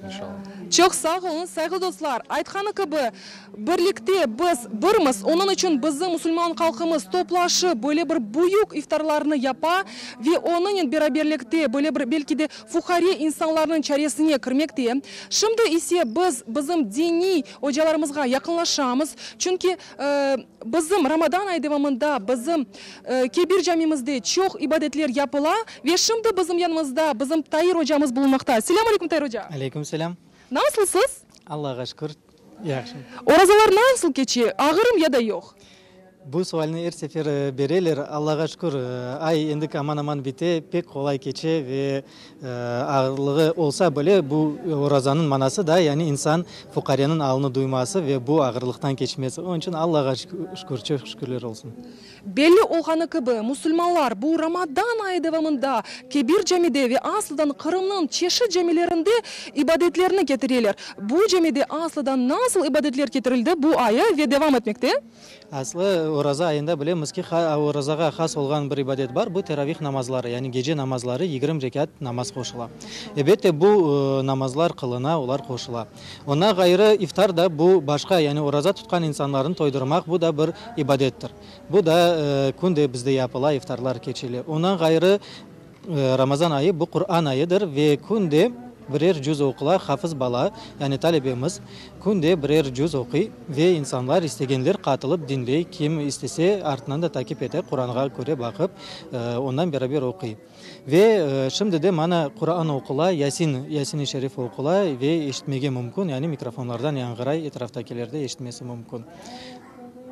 Speaker 11: inşalla.
Speaker 4: Çoq sağ oluñız, sayğılı dostlar. Aytqanı kibi, Birlikte biz birmiz, onıñ içün bizim musulman halqımız toplaşıp böyle bir büyük iftarlarnı yapa ve onıñnen beraberlikte böyle bir belki de fuqare insanlarnıñ çaresine kirmekte. Şimdi ise biz bizim diniy ocalarımızğa yaqınlaşamız, çünki bizim Ramadan ayı devamında bizim Kebir camimizde çoq ibadetler yapıla ve şimdi bizim yanımızda bizim Tair ocamız bulunmaqta. Selâm aleyküm, Tair oca!
Speaker 12: Aleyküm selâm!
Speaker 4: Nasılsız?
Speaker 12: Allağa şükür, yahşım.
Speaker 4: Orazalar nasıl keçe, ağırım ya da yoq?
Speaker 12: Bu sualni er sefer bereler. Allağa şükür, ay endi aman-aman bite, pek qolay keçe ve ağırlığı olsa bile, bu orazanıñ manası da, yani insan fuqareniñ alını duyması ve bu ağırlıqtan keçmesi. Onıñ içün Allağa şükür, çoq şükürler olsun.
Speaker 4: Belli olğanı kibi, musulmanlar bu Ramadan ayı devamında Kebir camide ve aslıdan Qırımnıñ çeşit camilerinde ibadetlerni ketireler. Bu camide aslıdan nasıl ibadetler ketirildi bu ayı ve devam etmekte?
Speaker 12: Aslı, oraza ayında bilemiz ki, orazağa has olğan bir ibadet bar, bu teravih namazları, yani gece namazları, 20 rekât namaz qoşula. Ebette, bu namazlar qılına, olar qoşula. Ondan ğayrı, iftar da bu başqa, yani oraza tutqan insanlarnı toydurmaq, bu da bir ibadettir. Bu da künde bizde yapıla, iftarlar keçile. Ondan ğayrı, Ramazan ayı bu Quran ayıdır ve künde birer cüz oqula, hafız bala, yani talebemiz künde birer cüz oquy ve insanlar istegenler qatılıp diñley, kim istese artından da takip ete, Quranğa köre baqıp, ondan beraber oquy. Ve şimdi de mana Quran oqula, Yasin, Yasin-i Şerif oqula ve eşitmege mümkün, yani mikrofonlardan yañğıray, etraftakiler de eşitmesi mümkün.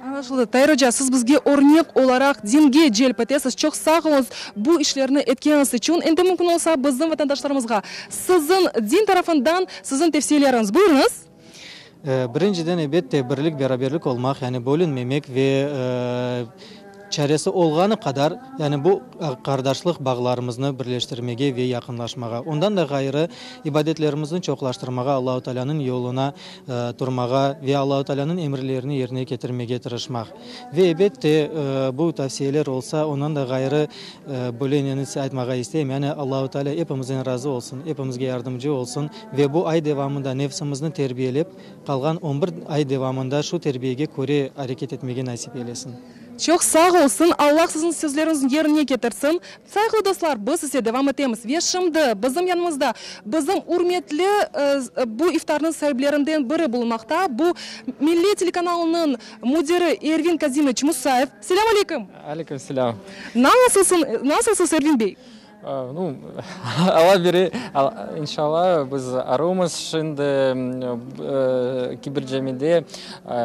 Speaker 4: Añlaşıldı. Tair oca, siz bizge örnek olaraq dinge celp etesiz. Çoq sağ oluñız bu işlerni etkeniñiz içün. Endi mümkün olsa bizim vatandaşlarımızğa siziñ din tarafından siziñ tevsiyeleriñiz. Buyurıñız.
Speaker 12: Birinciden, ebette, birlik, beraberlik olmaq, yani bölünmemek ve çaresi olğanı qadar, yani bu qardaşlıq bağlarımıznı birleştirmege ve yaqınlaşmağa. Ondan da ğayrı, ibadetlerimizni çoqlaştırmağa, Allahu Taalânıñ yoluna turmağa ve Allahu Taalânıñ emirlerini yerine ketirmege tırışmaq. Ve ebette, bu tavsiyeler olsa, ondan da ğayrı, böyle neni aytmağa isteyim, yani Allahu Taalâ epimizden razı olsun, epimizge yardımcı olsun ve bu ay devamında nefsimizni terbiyelep, qalğan on bir ay devamında şu terbiyege köre areket etmege nasip eylesin.
Speaker 4: Çoq sağ olsun, Allah siziñ sözleriñizni yerine ketirsin. Sayğılı dostlar, biz ise devam etemiz ve şimdi bizim yanımızda bizim ürmetli bu iftarnıñ saiplerinden biri bulunmaqta, bu Millet telekanalınıñ müdiri Ervin Kazimoviç Musayev. Selâm aleyküm!
Speaker 13: Aleyküm selâm!
Speaker 4: Nasılsıñ, nasılsız, Ervin bey?
Speaker 13: Nu, Alla bere, inşalla, biz arumız şimdi Kibir camide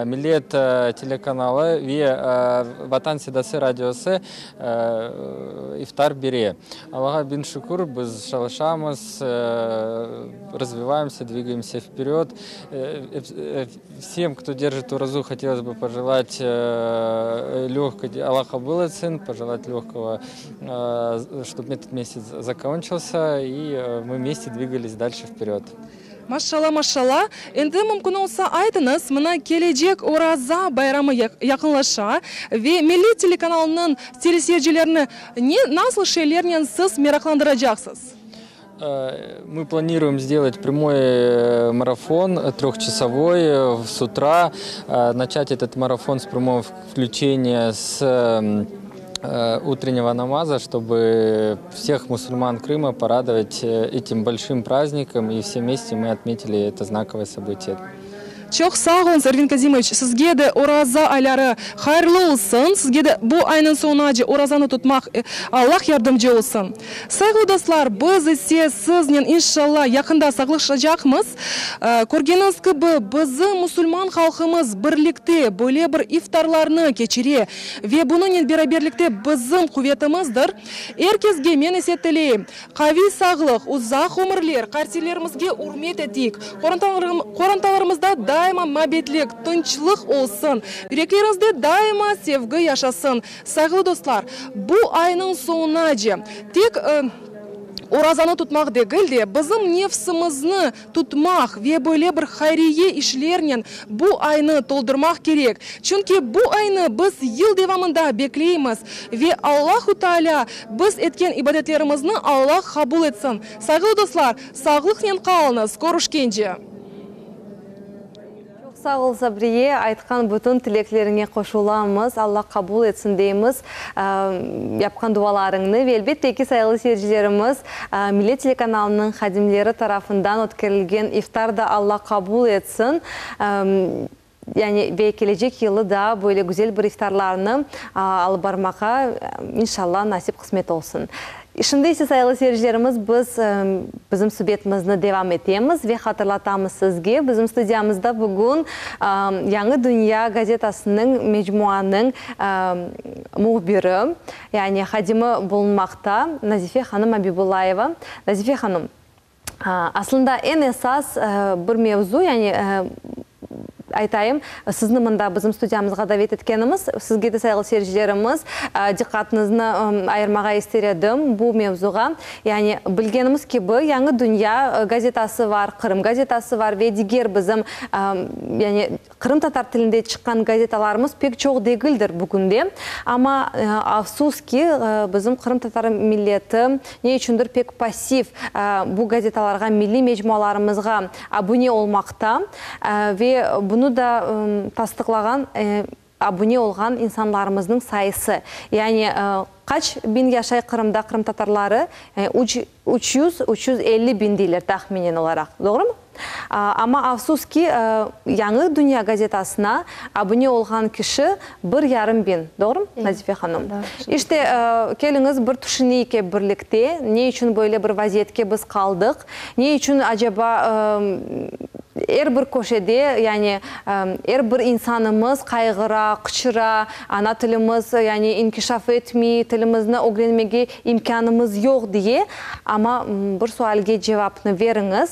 Speaker 13: Millet telekanalı ve Vatan sedası radiosı iftar bere. Allağa biñ şükür, biz çalışamız, razvivaemsâ, dvigaemsâ vperyod. Vsem, kto derjit orazu, hotelos bı pojelat lögkoy, Alla qabul etsin, pojelat lögkogo, ştob etot mesяц zakonçilsâ i mı vmeste dvigalis dalşe vperyod.
Speaker 4: Maşşalla, maşşalla. Endi mümkün olsa aytıñız, mına kelecek Oraza bayramı yaqınlaşa ve Millet telekanalınıñ teleseyircilerini ne, nasıl şeylernen siz meraqlandıracaqsız?
Speaker 13: Мы планируем сделать прямой марафон трехчасовой с утра, начать этот марафон с прямого включения с утреннего намаза, чтобы всех мусульман Крыма порадовать этим большим праздником, и все вместе мы отметили это знаковое событие.
Speaker 4: Çoq sağ oluñız, Ervin Kazimoviç, sizge de oraza ayları hayırlı olsun, sizge de bu aynıñ soñunace orazanı tutmaq Allah yardımcı olsun. Sayğılı dostlar, biz ise siznen inşalla yaqında sağlıqşacaqmız. Körgeniñiz kibi, bizim musulman halqımız birlikte böyle bir iftarlarnı keçire ve bunıñnen beraberlikte bizim quvetimizdir. Er kesge men ise tileyim, Qaviy sağlıq, uzaq ömürler, qartiylerimizge ürmet eteyik, qorantalarımızda daima mabetlik, tınçlıq olsun, yürekleriñizde daima sevgi yaşasın. Sayğılı dostlar, bu aynıñ soñunace tek orazanı tutmaq degil de, bizim nefsimizni tutmaq ve böyle bir hayriye işlernen bu aynı toldurmaq kerek. Çünki bu aynı biz yıl devamında bekleymiz ve Allahu Taalâ biz etken ibadetlerimizni Alla qabul etsin. Sayğılı dostlar, sağlıqnen qalıñız, körüşkence!
Speaker 2: Çoq sağ ol, Sabriye, aytqan bütün tilekleriñe qoşulamız, Alla qabul etsin deymiz yapqan dualarıñnı ve elbette ki, sayğılı seyircilerimiz, Millet telekanalınıñ hadimleri tarafından ötkerilgen iftar da Alla qabul etsin, yani ve kelecek yılı da böyle güzel bir iftarlarnı alıp barmağa inşalla nasip qısmet olsun. Şimdi ise, sayğılı seyircilerimiz, biz bizim subetimizni devam etemiz ve hatırlatamız sizge, bizim studiyamızda bugün Yañı dünya gazetasınıñ mecmuanıñ mühbiri, yani hadimi bulunmaqta, Nazife hanım Abibullayeva. Nazife hanım, Aslında eñ esas bir mevzu, yani aytayım, sizni mında bizim studiyamızğa davet etkenimiz, sizge de, sayğılı seyircilerimiz, diqqatıñıznı ayırmağa ister edim bu mevzuğa. Yani bilgenimiz kibi, Yañı dünya gazetası var, Qırım gazetası var ve diger bizim, yani Qırımtatar tilinde çıqqan gazetalarımız pek çoq degildir bugünde. Amma, afsus ki, bizim qırımtatar milleti ne içündir pek passiv bu gazetalarğa, milliy mecmualarımızğa abune olmaqta ve bunı da tasdıqlağan abune olğan insanlarımıznıñ sayısı. Yani, qaç biñ yaşay Qırımda qırımtatarları? Üç, 300, 350 biñ deyler tahminen olaraq. Doğrumı? Amma afsus ki, Yañı dünya gazetasına abune olğan kişi bir yarım biñ, doğrumı, Nazife hanım? İşte, keliñiz bir tüşüneyik ep birlikte, ne içün böyle bir vaziyetke biz qaldıq, ne içün acaba er bir köşede, yani er bir insanımız qayğıra, qıçıra, ana tilimiz, yani inkişaf etmey, tilimizni ögrenmege imkânımız yoq diye, amma bir sualge cevapnı beriñiz.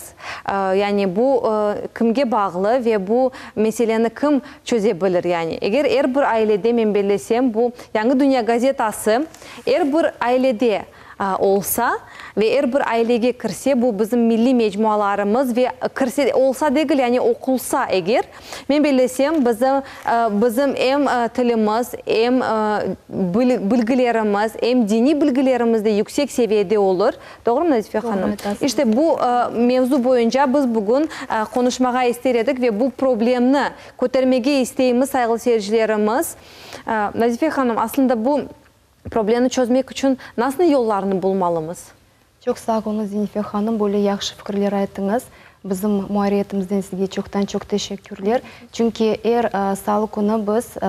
Speaker 2: Yani bu kimge bağlı ve bu meseleni kim çöze bilir? Yani eger er bir ailede, men bellesem, bu Yañı dünya gazetası er bir ailede. Olsa ve er bir ailege kirse, bu bizim milliy mecmualarımız ve kirse, olsa degil, yani oqulsa eger, men bellesem, bizim, bizim em tilimiz, em bilgilerimiz, em diniy bilgilerimiz de yüksek seviyede olur. Doğrumı, Nazife hanım? İşte bu mevzu boyunca biz bugün qonuşmağa ister edik ve bu problemni kötermege isteymiz, sayğılı seyircilerimiz. Nazife hanım, aslında bu Problemni çözmek içün nasıl yollarnı bulmalımız?
Speaker 8: Çoq sağ oluñız, Zenife hanım, böyle yahşı fikirler ayttıñız. Bizim muarriyetimizden sizge çoqtan-çoq teşekkürler. Çünki er salı künü biz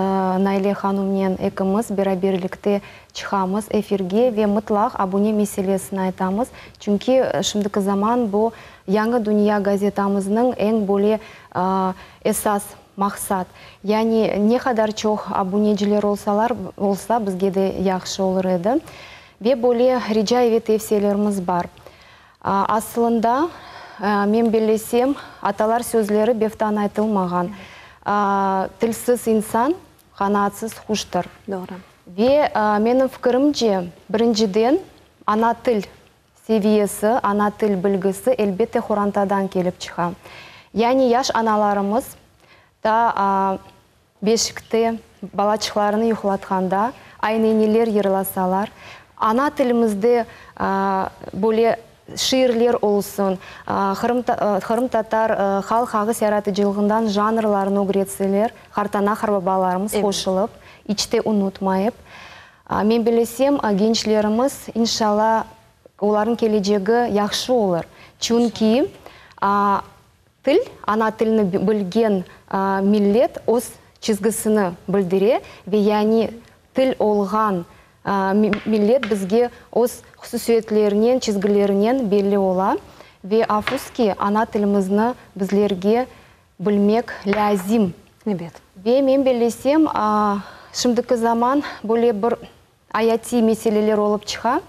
Speaker 8: Naile hanımnen ekimiz beraberlikte çıqamız efirge ve mıtlaq abune meselesini aytamız. Çünki şimdiki zaman bu Yañı dünya gazetamıznıñ eñ böyle esas Maqsat, yani ne qadar çoq abuneciler olsalar, olsa, bizge de yahşı olur edi. Ve böyle rica ve tevsiyelerimiz bar. Asılında, men bellesem, atalar sözleri beftan aytılmağan. Tilsiz insan, qanaatsız quştır.
Speaker 2: Doğru.
Speaker 8: Ve menim fikirimce, birinciden, ana til seviyesi, ana til bilgisi, elbette, horantadan kelip çıqa. Yani yaş analarımız ta beşikte balaçıqlarını yuqlatqanda ayneniler yırlasalar, ana tilimizde böyle şiirler olsun, qırımtatar halq ağız yaratıcılığından janrlarını ögretseler, qartana-qarbabalarımız qoşulıp, iç te unutmayıp, Men bilesem, gençlerimiz, inşalla, olarnıñ kelecegi yahşı olur. Çünki til, ana tilini bilgen millet öz çizgisini bildire ve yani til olğan millet bizge öz hususiyetlerinen, çizgilerinen belli ola. Ve afus ki, ana tilimizni bizlerge bilmek lâzim.
Speaker 2: Ebet.
Speaker 8: Ve men bellesem, şimdiki zaman böyle bir ayatiy meseleler olıp çıqa.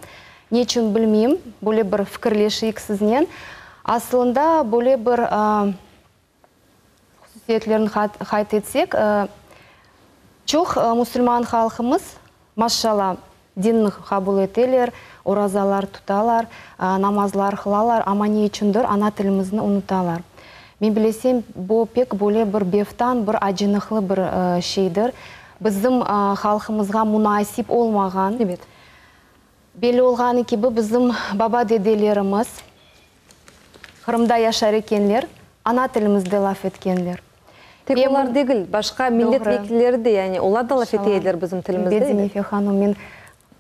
Speaker 8: Neçün bilmeyim, böyle bir fikirleşeyik siznen. Asılında böyle bir hususiyetlerni qayd etsek, çoq musulman halqımız, maşşala, Dinni qabul eteler, orazalar tutalar, namazlar qılalar, amma ne içündir ana tilimizni unutalar. Men bilesem, bu pek böyle bir beftan, bir acınıqlı bir şeydir. Bizim halqımızğa munasip olmağan.
Speaker 2: Ebet.
Speaker 8: Belli olğanı kibi, bizim baba-dedelerimiz Qırımda yaşar ekenler, ana tilimizde laf etkenler.
Speaker 2: Tek olar degil, başqa millet vekilleri de, yani olar da laf ete ediler bizim tilimizde.
Speaker 8: Elbet, Zenife hanım, men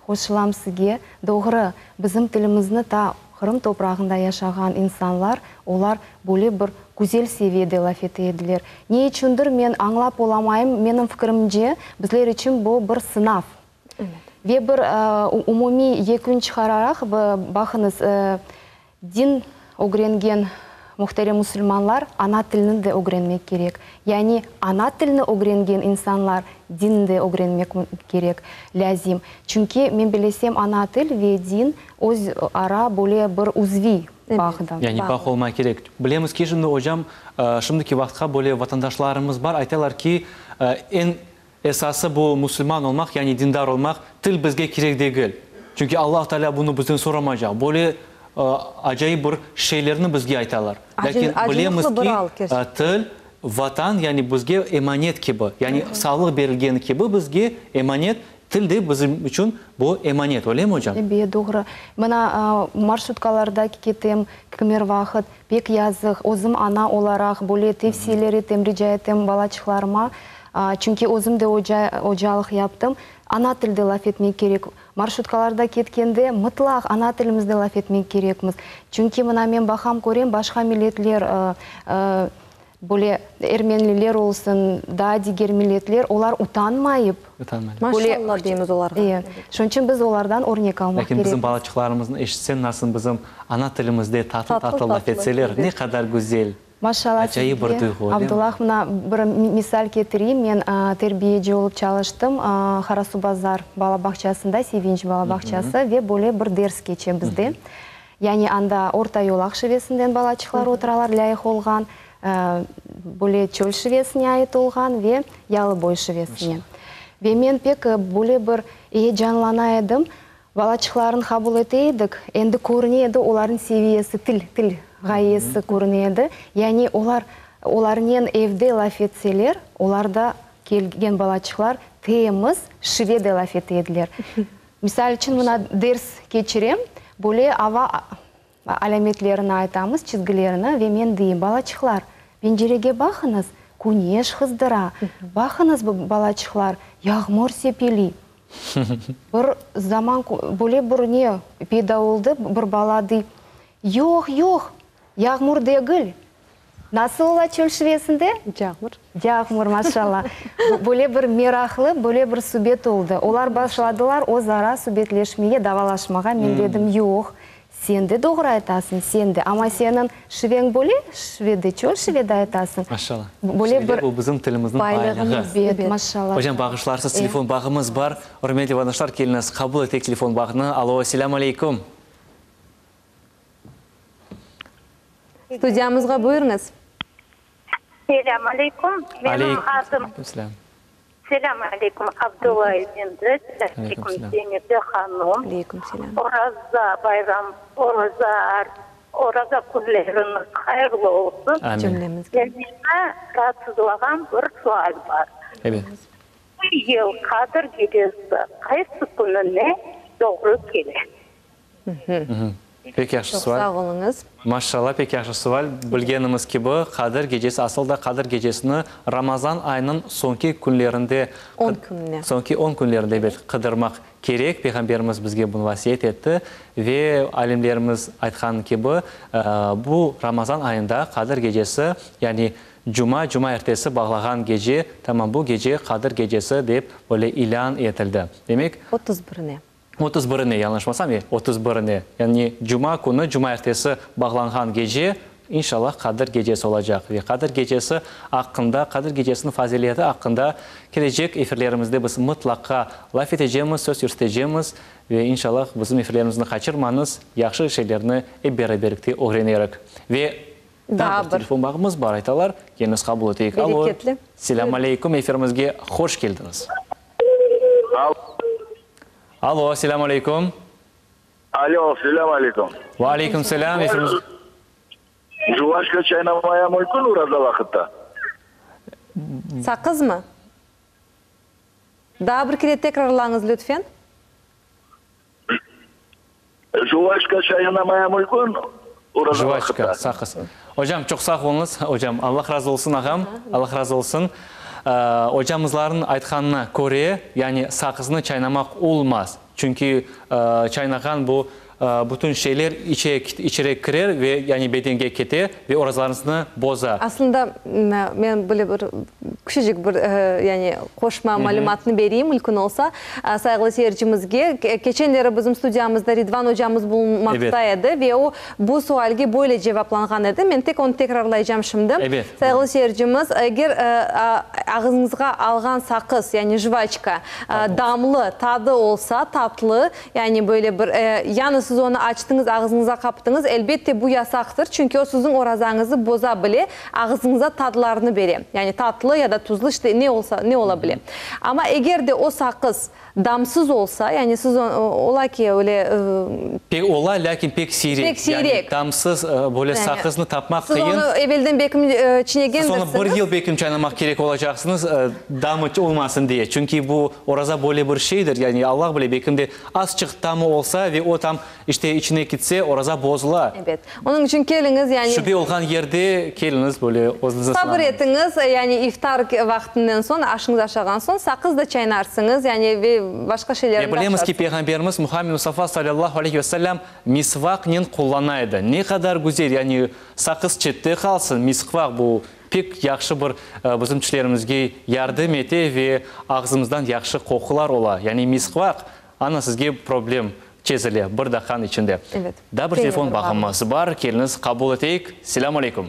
Speaker 8: qoşulam sizge. Doğru, bizim tilimizni ta Qırım toprağında yaşağan insanlar, olar böyle bir güzel seviyede laf ete ediler. Ne içündir men añlap olamayım, menim fikirimce, bizler içün bu bir sınav. Ve bir umumiy yekün çıqararaq, baqıñız, Din ögrengen muhterem musulmanlar ana tilini de ögrenmek kerek. Yani ana tilini ögrengen insanlar dinni de ögrenmek kerek, lâzim. Çünki, men bilesem, ana til ve din öz ara böyle bir uzviy bağdır.
Speaker 1: Yani bağ olmaq kerek. Bilemiz ki, şimdi, ocam, şimdiki vaqıtqa böyle vatandaşlarımız bar, aytalar ki, eñ Esası bu musulman olmaq, yani dindar olmaq, til bizge kerek degil. Çünki Alla Teala bunı bizden soramaycaq. Böyle acayip bir şeylerni bizge aytalar. Lâkin bilemiz ki, til, Vatan, yani bizge emanet kibi, yani sağlıq berilgeni kibi bizge emanet, til de bizim içün bu emanet, öylemi, ocam?
Speaker 8: Ebet, doğru. Mına, marşrutkalarda ketem kimer vaqıt, pek yazıq, özüm ana olaraq böyle tevsiyeler etem, rica etem balaçıqlarıma, Çünki özüm de oca, ocalıq yaptım. Ana tilde laf etmek kerek. Marşrutkalarda ketkende mıtlaq ana tilimizde laf etmek kerekmiz. Çünki mına men baqam, körem, başqa milletler, böyle ermenliler olsun, daa diger milletler, olar utanmayıp,
Speaker 2: böyle. Maşallah deymiz olarğa.
Speaker 8: E, şunıñ içün biz olardan örnek almaq
Speaker 1: Lâkin bizim
Speaker 8: kerekmiz.
Speaker 1: balaçıqlarımıznı eşitsen, nasıl bizim ana tilimizde tatlı-tatlı laf etseler, ne qadar güzel.
Speaker 8: Maşallah
Speaker 1: Acayip bir
Speaker 8: sizge,
Speaker 1: duyğu, öyle mi?
Speaker 8: Abdullah, mına bir misal ketireyim, men terbiyeci olıp çalıştım Qarasuvbazar bala bağçasında, Sevinç bala bağçası, ve böyle bir ders keçe bizde. Yani anda Orta Yolaq şivesinden balaçıqlar oturalar, lâyıq olğan, böyle çöl şivesine ait olğan ve Yalıboy şivesine. Ve men pek böyle bir eyecanlana edim. Balaçıqlarnı qabul ete edik, endi körüne edi olarnıñ seviyesi, til, til ğayesi körüne edi. Yani olar, olarnen evde laf etseler, olar da, kelgen balaçıqlar, temiz şive de laf ete ediler. Misal içün, mına ders keçirem, böyle ava alâmetlerini aytamız, çizgilerini, ve men deyim, balaçıqlar, pencerege baqıñız, küneş qızdıra, baqıñız, balaçıqlar, yağmur sepeliy. Bir zaman böyle bir ne peyda oldı, bir bala dey, Yoq, yoq, yağmur degil. Nasıl ola çöl şivesinde?
Speaker 2: Yağmur.
Speaker 8: Yağmur, maşallah. Böyle bir meraqlı, böyle bir subet oldı. Olar başladılar öz ara subetleşmege, davalaşmağa. Men dedim, yoq, Sen de doğru aytasıñ, sen de, amma seniñ şiveñ böyle şivede, çöl şivede aytasıñ.
Speaker 1: Maşallah.
Speaker 8: Böyle
Speaker 1: Şivede
Speaker 8: bir
Speaker 1: bu bizim tilimizniñ
Speaker 8: baylığı.
Speaker 1: Baylığı.
Speaker 8: Maşallah.
Speaker 1: Hocam, bağışlarsız, telefon bağımız bar. Ürmetli vatandaşlar, keliñiz, qabul eteyik telefon bağını. Alo, selâm aleyküm.
Speaker 2: Studiyamızğa buyurıñız.
Speaker 14: Selâm aleyküm. Menim adım.
Speaker 1: Aleyküm selâm.
Speaker 14: Selâm aleyküm, Abdulla efendi, selâm aleyküm, Zenife hanum.
Speaker 2: Aleyküm selâm.
Speaker 14: Oraza bayram, oraza, oraza künleriñiz hayırlı olsun.
Speaker 1: Amin.
Speaker 2: Cümlemizge.
Speaker 14: Ve meni raatsızlağan bir sual bar.
Speaker 1: Ebet.
Speaker 14: Bu yıl Qadir gecesi qaysı kününe doğru kele?
Speaker 1: Pek yahşı
Speaker 2: Çoq
Speaker 1: sual.
Speaker 2: sağ oluñız.
Speaker 1: Maşallah, pek yahşı sual. Bilgenimiz kibi, Qadir gecesi, asıl da Qadir gecesini Ramazan ayınıñ soñki künlerinde,
Speaker 2: On kününe.
Speaker 1: soñki on künlerinde, ebet, qıdırmaq kerek. Peyğamberimiz bizge bunı vasiyet etti. Ve alimlerimiz aytqanı kibi, bu Ramazan ayında Qadir gecesi, yani cuma, cumaertesi bağlağan gece, tamam bu gece Qadir gecesi dep böyle ilân etildi. Demek,
Speaker 2: 31-ne.
Speaker 1: 31-ine, yañlışmasam, e, 31-ine, yani cuma künü, cumaertesi bağlanğan gece, inşallah, Qadir gecesi olacaq. Ve Qadir gecesi aqqında, Qadir gecesiniñ fazileti aqqında kelecek efirlerimizde biz mıtlaqa laf etecemiz, söz yürsetecemiz. Ve inşallah, bizim efirlerimizni qaçırmañız, yahşı şeylerni ep beraberlikte ögrenerik. Ve daa bir telefon bağımız bar, aytalar, keliñiz qabul eteyik. Alo,
Speaker 2: Bereketli.
Speaker 1: selâm aleyküm, efirimizge hoş keldiñiz. Alo, selâm aleyküm.
Speaker 15: Alo, selâm aleyküm.
Speaker 1: Ve aleyküm selâm, efirimiz.
Speaker 15: Juvaçka çaynamaya mümkün oraza vaqıtta?
Speaker 2: Saqızmı? Daa bir kere tekrarlañız, lütfen.
Speaker 15: Juvaçka çaynamaya mümkün oraza
Speaker 1: Juvaçka,
Speaker 15: vaqıtta?
Speaker 1: saqız. Ocam, çoq sağ oluñız, ocam. Allah razı olsun, ağam. Allah razı olsun. Ocamızlarnıñ aytqanına köre, yani saqıznı çaynamaq olmaz. Çünki çaynağan bu bütün şeyler içeri kirer ve yani bedenge kete ve orazalarıñıznı boza.
Speaker 2: Aslında, men böyle bir küçücik bir yani qoşma malümatnı bereyim, mülkün olsa, sayğılı seyircimizge. Keçenleri bizim studiyamızda Ridvan ocamız bulunmaqta edi ve o bu sualge böyle cevaplanğan edi. Men tek onı tekrarlaycam şimdi. Sayğılı seyircimiz, eger ağızıñızğa alğan saqız, yani jvaçka, damlı, tadı olsa, tatlı, yani böyle bir, yani siz onı açtıñız, ağızıñıza qaptıñız, elbette bu yasaqtır, çünki o siziñ orazañızı boza bile, ağızıñıza tadlarnı bere, yani tatlı ya da tuzlu, işte ne olsa, ne ola bile. Amma eger de o saqız damsız olsa, yani siz ola ki, öyle.
Speaker 1: Pek ola, lâkin pek siyrek.
Speaker 2: Pek siyrek.
Speaker 1: Yani damsız böyle saqıznı tapmaq
Speaker 2: Siz
Speaker 1: qıyın.
Speaker 2: onı evelden belkim çinegendirsiñiz.
Speaker 1: Siz onı bir yıl belkim çaynamaq kerek olacaqsıñız, damı olmasın diye. Çünki bu oraza böyle bir şeydir, yani Allah bile, belkim de azçıq damı olsa ve o tam işte içine kitse, oraza bozula.
Speaker 2: Ebet. Onıñ içün keliñiz, yani.
Speaker 1: Şübe olğan yerde keliñiz, böyle özüñizni
Speaker 2: Sabır
Speaker 1: sınamañız.
Speaker 2: etiñiz, yani iftar vaqtından soñ, aşıñız aşağan soñ, saqız da çaynarsıñız, yani ve başqa şeylerni
Speaker 1: Ve
Speaker 2: de
Speaker 1: bilemiz ki,
Speaker 2: aşarsıñız.
Speaker 1: Peyğamberimiz Muhammed Mustafa salâllahu aleyhi ve sellem misvaqnen qullana edi. Ne qadar güzel, yani saqız çette qalsın, misqvaq bu pek yahşı bir bizim tişlerimizge yardım ete ve ağzımızdan yahşı qoqular ola. Yani misqvaq, ana sizge problem çezile bir daqqanıñ içinde.
Speaker 2: Evet.
Speaker 1: Daa bir telefon bağımız bar, keliñiz qabul eteyik. Selâm aleyküm.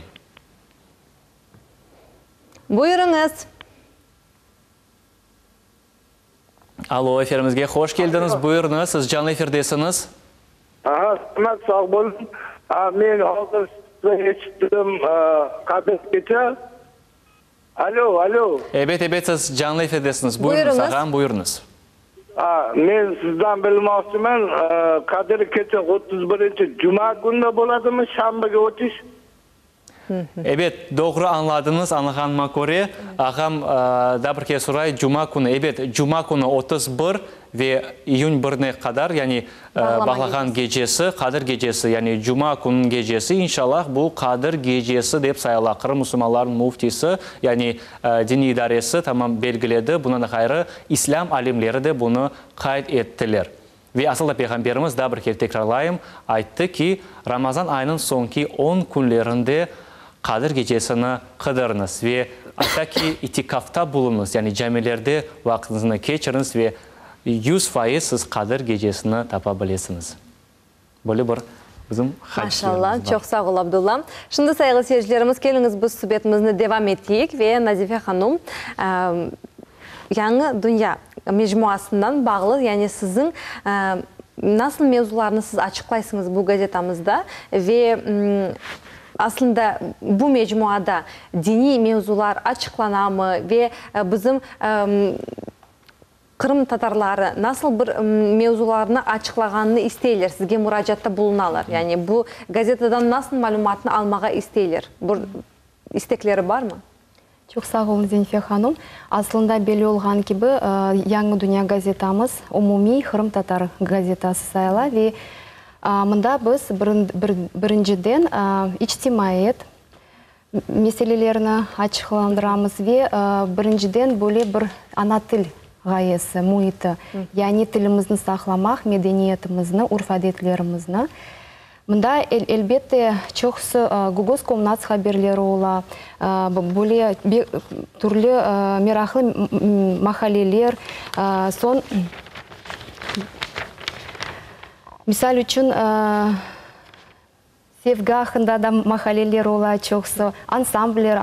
Speaker 2: Buyurıñız.
Speaker 1: Alo, efirimizge hoş keldiñiz, buyurıñız, siz canlı efirdesiñiz.
Speaker 15: Aha, selamat, sağ boluñ. Men hozir sizni eşittim, Qadir gece. Alo, alo.
Speaker 1: Ebet, ebet, siz canlı efirdesiñiz, buyurıñız,
Speaker 2: Buyurıñız.
Speaker 1: ağam, buyurıñız.
Speaker 15: Men sizden bilmoqchiman, Qadir kece 31-nci cuma künü boladımı, şanbege ötüş?
Speaker 1: Ebet, doğru añladıñız, añlağanıma köre, ağam daa bir kere soray, cuma künü, ebet, cuma künü 31 ve iyün birine qadar, yani bağlağan gecesi, Qadir gecesi, yani cuma kününiñ gecesi, inşallah, bu Qadir gecesi dep sayıla, Qırım musulmanlarınıñ müftisi, yani diniy idaresi tamam belgiledi, bundan da ğayrı, islâm alimleri de bunı qayd ettiler. Ve asıl da Peyğamberimiz, daa bir kere tekrarlayım, ayttı ki, Ramazan ayınıñ soñki on künlerinde Qadir gecesini qıdırıñız ve ayta ki, itikafta bulunıñız, yani camilerde vaqtıñıznı keçiriñiz ve 100% siz Qadir gecesini tapa bilesiñiz. Böyle bir bizim hadislerimiz
Speaker 2: Maşallah,
Speaker 1: bar.
Speaker 2: çoq sağ ol, Abdulla. Şimdi, sayğılı seyircilerimiz, keliñiz biz subetimizni devam eteyik ve Nazife hanum, Yañı dünya mecmuasından bağlı, yani siziñ nasıl mevzularnı siz açıqlaysıñız bu gazetamızda ve aslında bu mecmuada diniy mevzular açıqlanamı ve bizim Qırım tatarları nasıl bir mevzularnı açıqlağanını isteyler, sizge muracaatta bulunalar? Yani bu gazetadan nasıl malümatnı almağa isteyler? Bir istekleri barmı?
Speaker 8: Çoq sağ oluñ, Zenife hanım. Aslında belli olğanı kibi, Yañı dünya gazetamız umumiy qırımtatar gazetası sayıla ve mında biz birinciden içtimaiyet meselelerini açıqlandıramız ve birinciden böyle bir ana til ğayesi, müiti, yani tilimizni saqlamaq, medeniyetimizni, urf-adetlerimizni. Mında, elbette, çoqusı Gogoskomnats haberleri ola, böyle türlü meraqlı maqaleler, soñ, misal içün, sevgi aqqında da maqaleler ola çoqusı, ansambller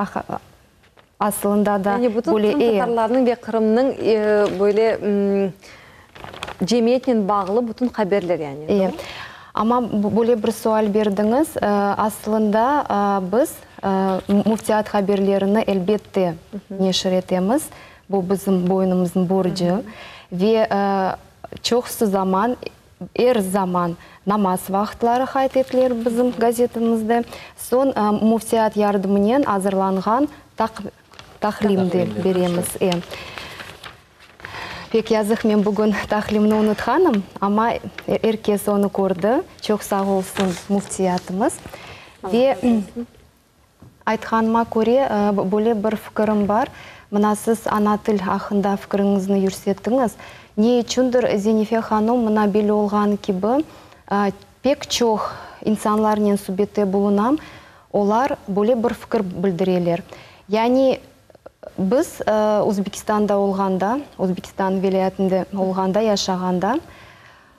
Speaker 8: asılında da
Speaker 2: Yani bütün
Speaker 8: böyle.
Speaker 2: qırımtatarlarnıñ ve Qırımnıñ böyle cemiyetnen bağlı bütün haberler yani, doğru?
Speaker 8: Amma böyle bir sual berdiñiz. Aslında biz müftiyat haberlerini elbette neşir etemiz. Bu bizim boynumıznıñ borcu. Ve çoqusı zaman, er zaman namaz vaqıtları qayd etilir bizim gazetimizde. Soñ müftiyat yardımınen azırlanğan taqlim de beremiz. Pek yazıq, men bugün taqlimni unutqanım, amma er kes onı kördi. Çoq sağ olsun müftiyatımız. Ve aytqanıma köre, böyle bir fikirim bar, mına siz ana til aqqında fikiriñizni yürsettiñiz. Ne içündir Zenife hanum, mına belli olğanı kibi, pek çoq insanlarnen subette bulunam, olar böyle bir fikir bildireler. Yani Biz Özbekistanda olğanda, Özbekistan vilâyetinde olğanda, yaşağanda,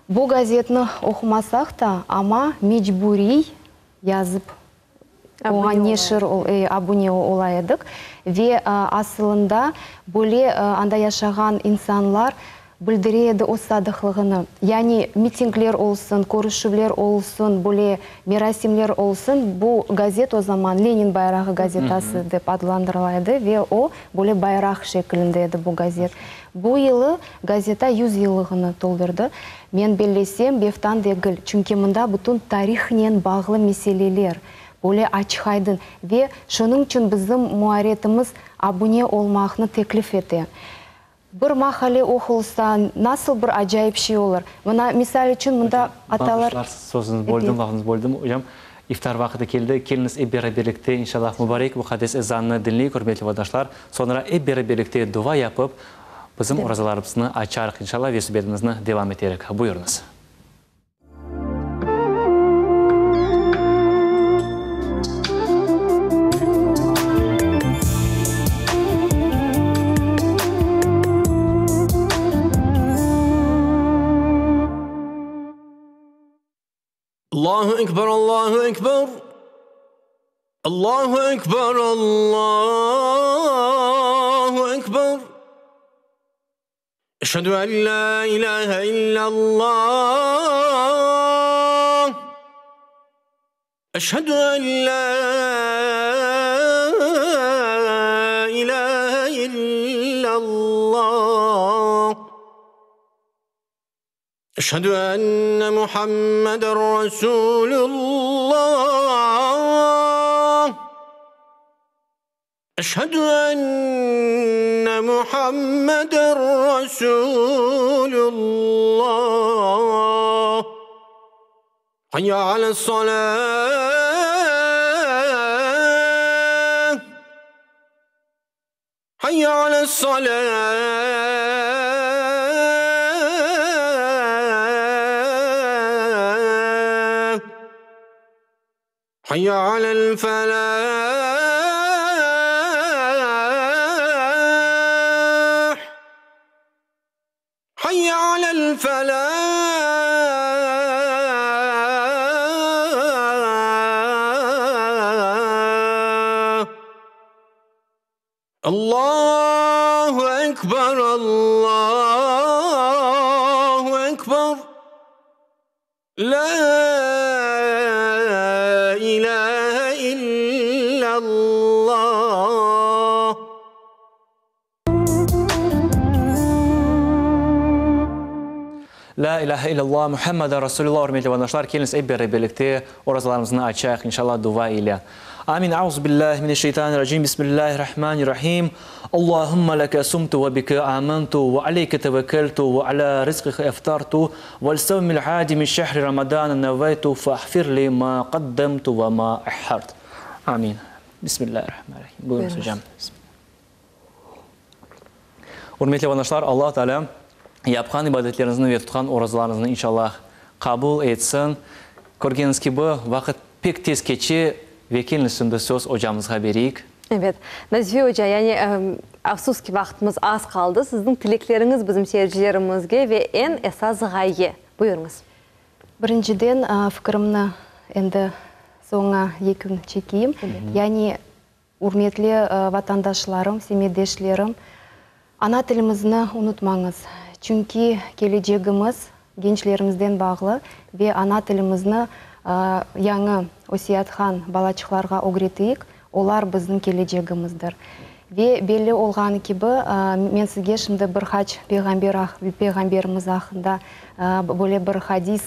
Speaker 8: bu gazetni oqumasaq da, amma mecburiy yazıp, oña neşir, abune ola edik. Ve asılında böyle anda yaşağan insanlar Bildire edi öz sadıqlığını. Yani mitingler olsun, körüşüvler olsun, böyle merasimler olsun, bu gazet o zaman Lenin bayrağı gazetası dep adlandırıla edi ve o, böyle bayraq şeklinde edi bu gazet. Bu yılı gazeta yüz yıllığını toldurdı. Men bellesem, beftan degil, çünki mında bütün tarihnen bağlı meseleler böyle açıq-aydın ve şunıñ içün bizim muarretimiz abune olmaqnı teklif ete. Bir maqale oqulsa, nasıl bir acayip şey olur. Mına, misal içün, mında atalar.
Speaker 1: Bağışlarsız, sözüñizni böldim, lafıñıznı böldim, ocam. İftar vaqıtı keldi. Keliñiz ep beraberlikte, inşallah, mubarek muqaddes ezannı diñleyik, ürmetli vatandaşlar. Soñra ep beraberlikte dua yapıp, bizim orazalarımıznı açarıq, inşallah, ve subetimizni devam eterik. Buyurıñız.
Speaker 16: Allahu Ekber, Allahu Ekber. Allahu Ekber, Allahu Ekber. Eşhedü en la ilahe illallah. Eşhedü en la ilahe illallah. Eşhedü enne Muhammeden Resulullah. Eşhedü enne Muhammeden Resulullah. Hayya ales-salah. Hayya ales-salah. Hayya alel-felah. Hayya alel-felah. Allahu ekber, Allahu ekber. Lâ ilâhe illallah.
Speaker 1: Lâ ilâhe illallah, Muhammeden Rasulullah Ürmetli vatandaşlar, keliñiz ep beraber birlikte orazalarımıznı açayıq, inşallah, dua ile. Amin. Auzubillahi mineşşeytanirracim. Bismillahirrahmanirrahim. Allahümme leke sumtu ve bike amantu ve aleyke tevekkeltu ve ala rizqike eftartu vel sevmil adimi şehri Ramazan neveytu fahfir li ma qaddemtu ve ma ahhart. Amin. Bismillahirrahmanirrahim. Buyurıñız, ocam. Ürmetli vatandaşlar, Allah Teala yapqan ibadetleriñizni ve tutqan orazalarıñıznı inşallah qabul etsin. Körgeniñiz kibi, vaqıt pek tez keçe ve keliñiz şimdi söz ocamızğa bereyik.
Speaker 2: Evet, Nazife oca, yani, afsus ki, vaqıtımız az qaldı. Sizniñ tilekleriñiz bizim seyircilerimizge ve eñ esas ğaye. Buyurıñız.
Speaker 8: Birinciden, fikirimni endi soña yekün çekeyim. Yani, Ürmetli vatandaşlarım, semetdeşlerim, ana tilimizni unutmañız, çünki kelecegimiz gençlerimizden bağlı ve ana tilimizni yañı öseyatqan balaçıqlarğa ögreteyik, olar bizniñ kelecegimizdir. Ve belli olğanı kibi, men sizge şimdi bir qaç peyğamber peyğamberimiz aqqında böyle bir hadis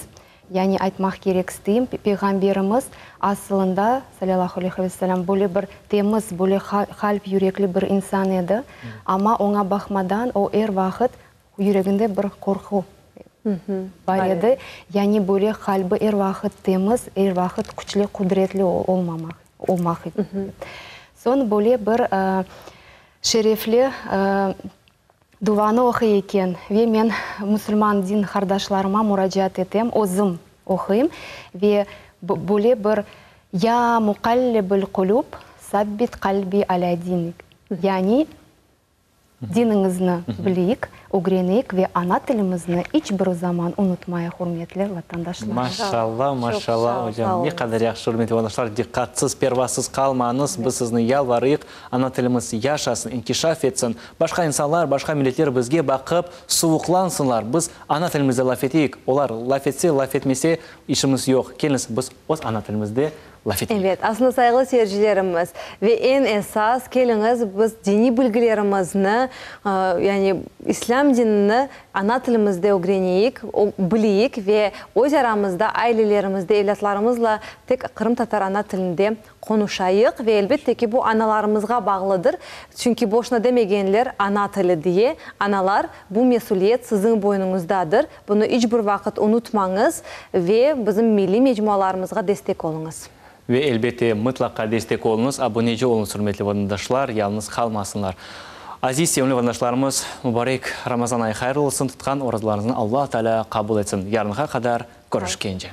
Speaker 8: Yani aytmaq kerek isteyim, Peyğamberimiz asılında, salâlâhu aleyhi ve selâm, böyle bir temiz, böyle qalp yürekli bir insan edi. Amma oña baqmadan, o er vaqıt yüreginde bir qorqu bar edi. Yani böyle qalbi er vaqıt temiz, er vaqıt küçlü, qudretli olmamaq, olmaq. Soñ böyle bir şerefli Duanı oquy eken ve men musulman din qardaşlarıma muracaat etem, özüm oquyım ve böyle bir Ya muqallibel qulub, sabbit qalbi alâ dinik, yani diniñizni bileyik, ögreneyik ve ana tilimizni iç bir zaman unutmayıq, ürmetli vatandaşlar.
Speaker 1: Maşallah, maşallah, ocam, ne qadar yahşı, ürmetli vatandaşlar, diqqatsız, pervasız qalmañız, biz sizni yalvarıyıq, Ana tilimiz yaşasın, inkişaf etsin, başqa insanlar, başqa milletler bizge baqıp suvuqlansınlar, biz ana tilimizde laf eteyik, olar laf etse, laf etmese, işimiz yoq, keliñiz, biz öz ana tilimizde laf eteyik.
Speaker 2: Evet, aslında, sayğılı seyircilerimiz, ve eñ esas, keliñiz, biz diniy bilgilerimizni, yani İslâm dinini ana tilimizde ögreneyik, bileyik ve öz aramızda, ailelerimizde, evlâtlarımızla tek qırımtatar ana tilinde Qonuşayıq ve elbette ki, bu analarımızğa bağlıdır, çünki boşuna demegenler ana tili diye, analar, bu mesüliyet siziñ boynuñızdadır, bunı iç bir vaqıt unutmañız ve bizim milliy mecmualarımızğa destek oluñız.
Speaker 1: Ve elbette, mıtlaqa destek oluñız, abuneci oluñız, ürmetli vatandaşlar, yalnız qalmasınlar. Aziz, sevimli vatandaşlarımız, mubarek Ramazan ayı hayırlı olsun, tutqan orazalarıñıznı Alla Taalâ qabul etsin. Yarınğa qadar körüşkence.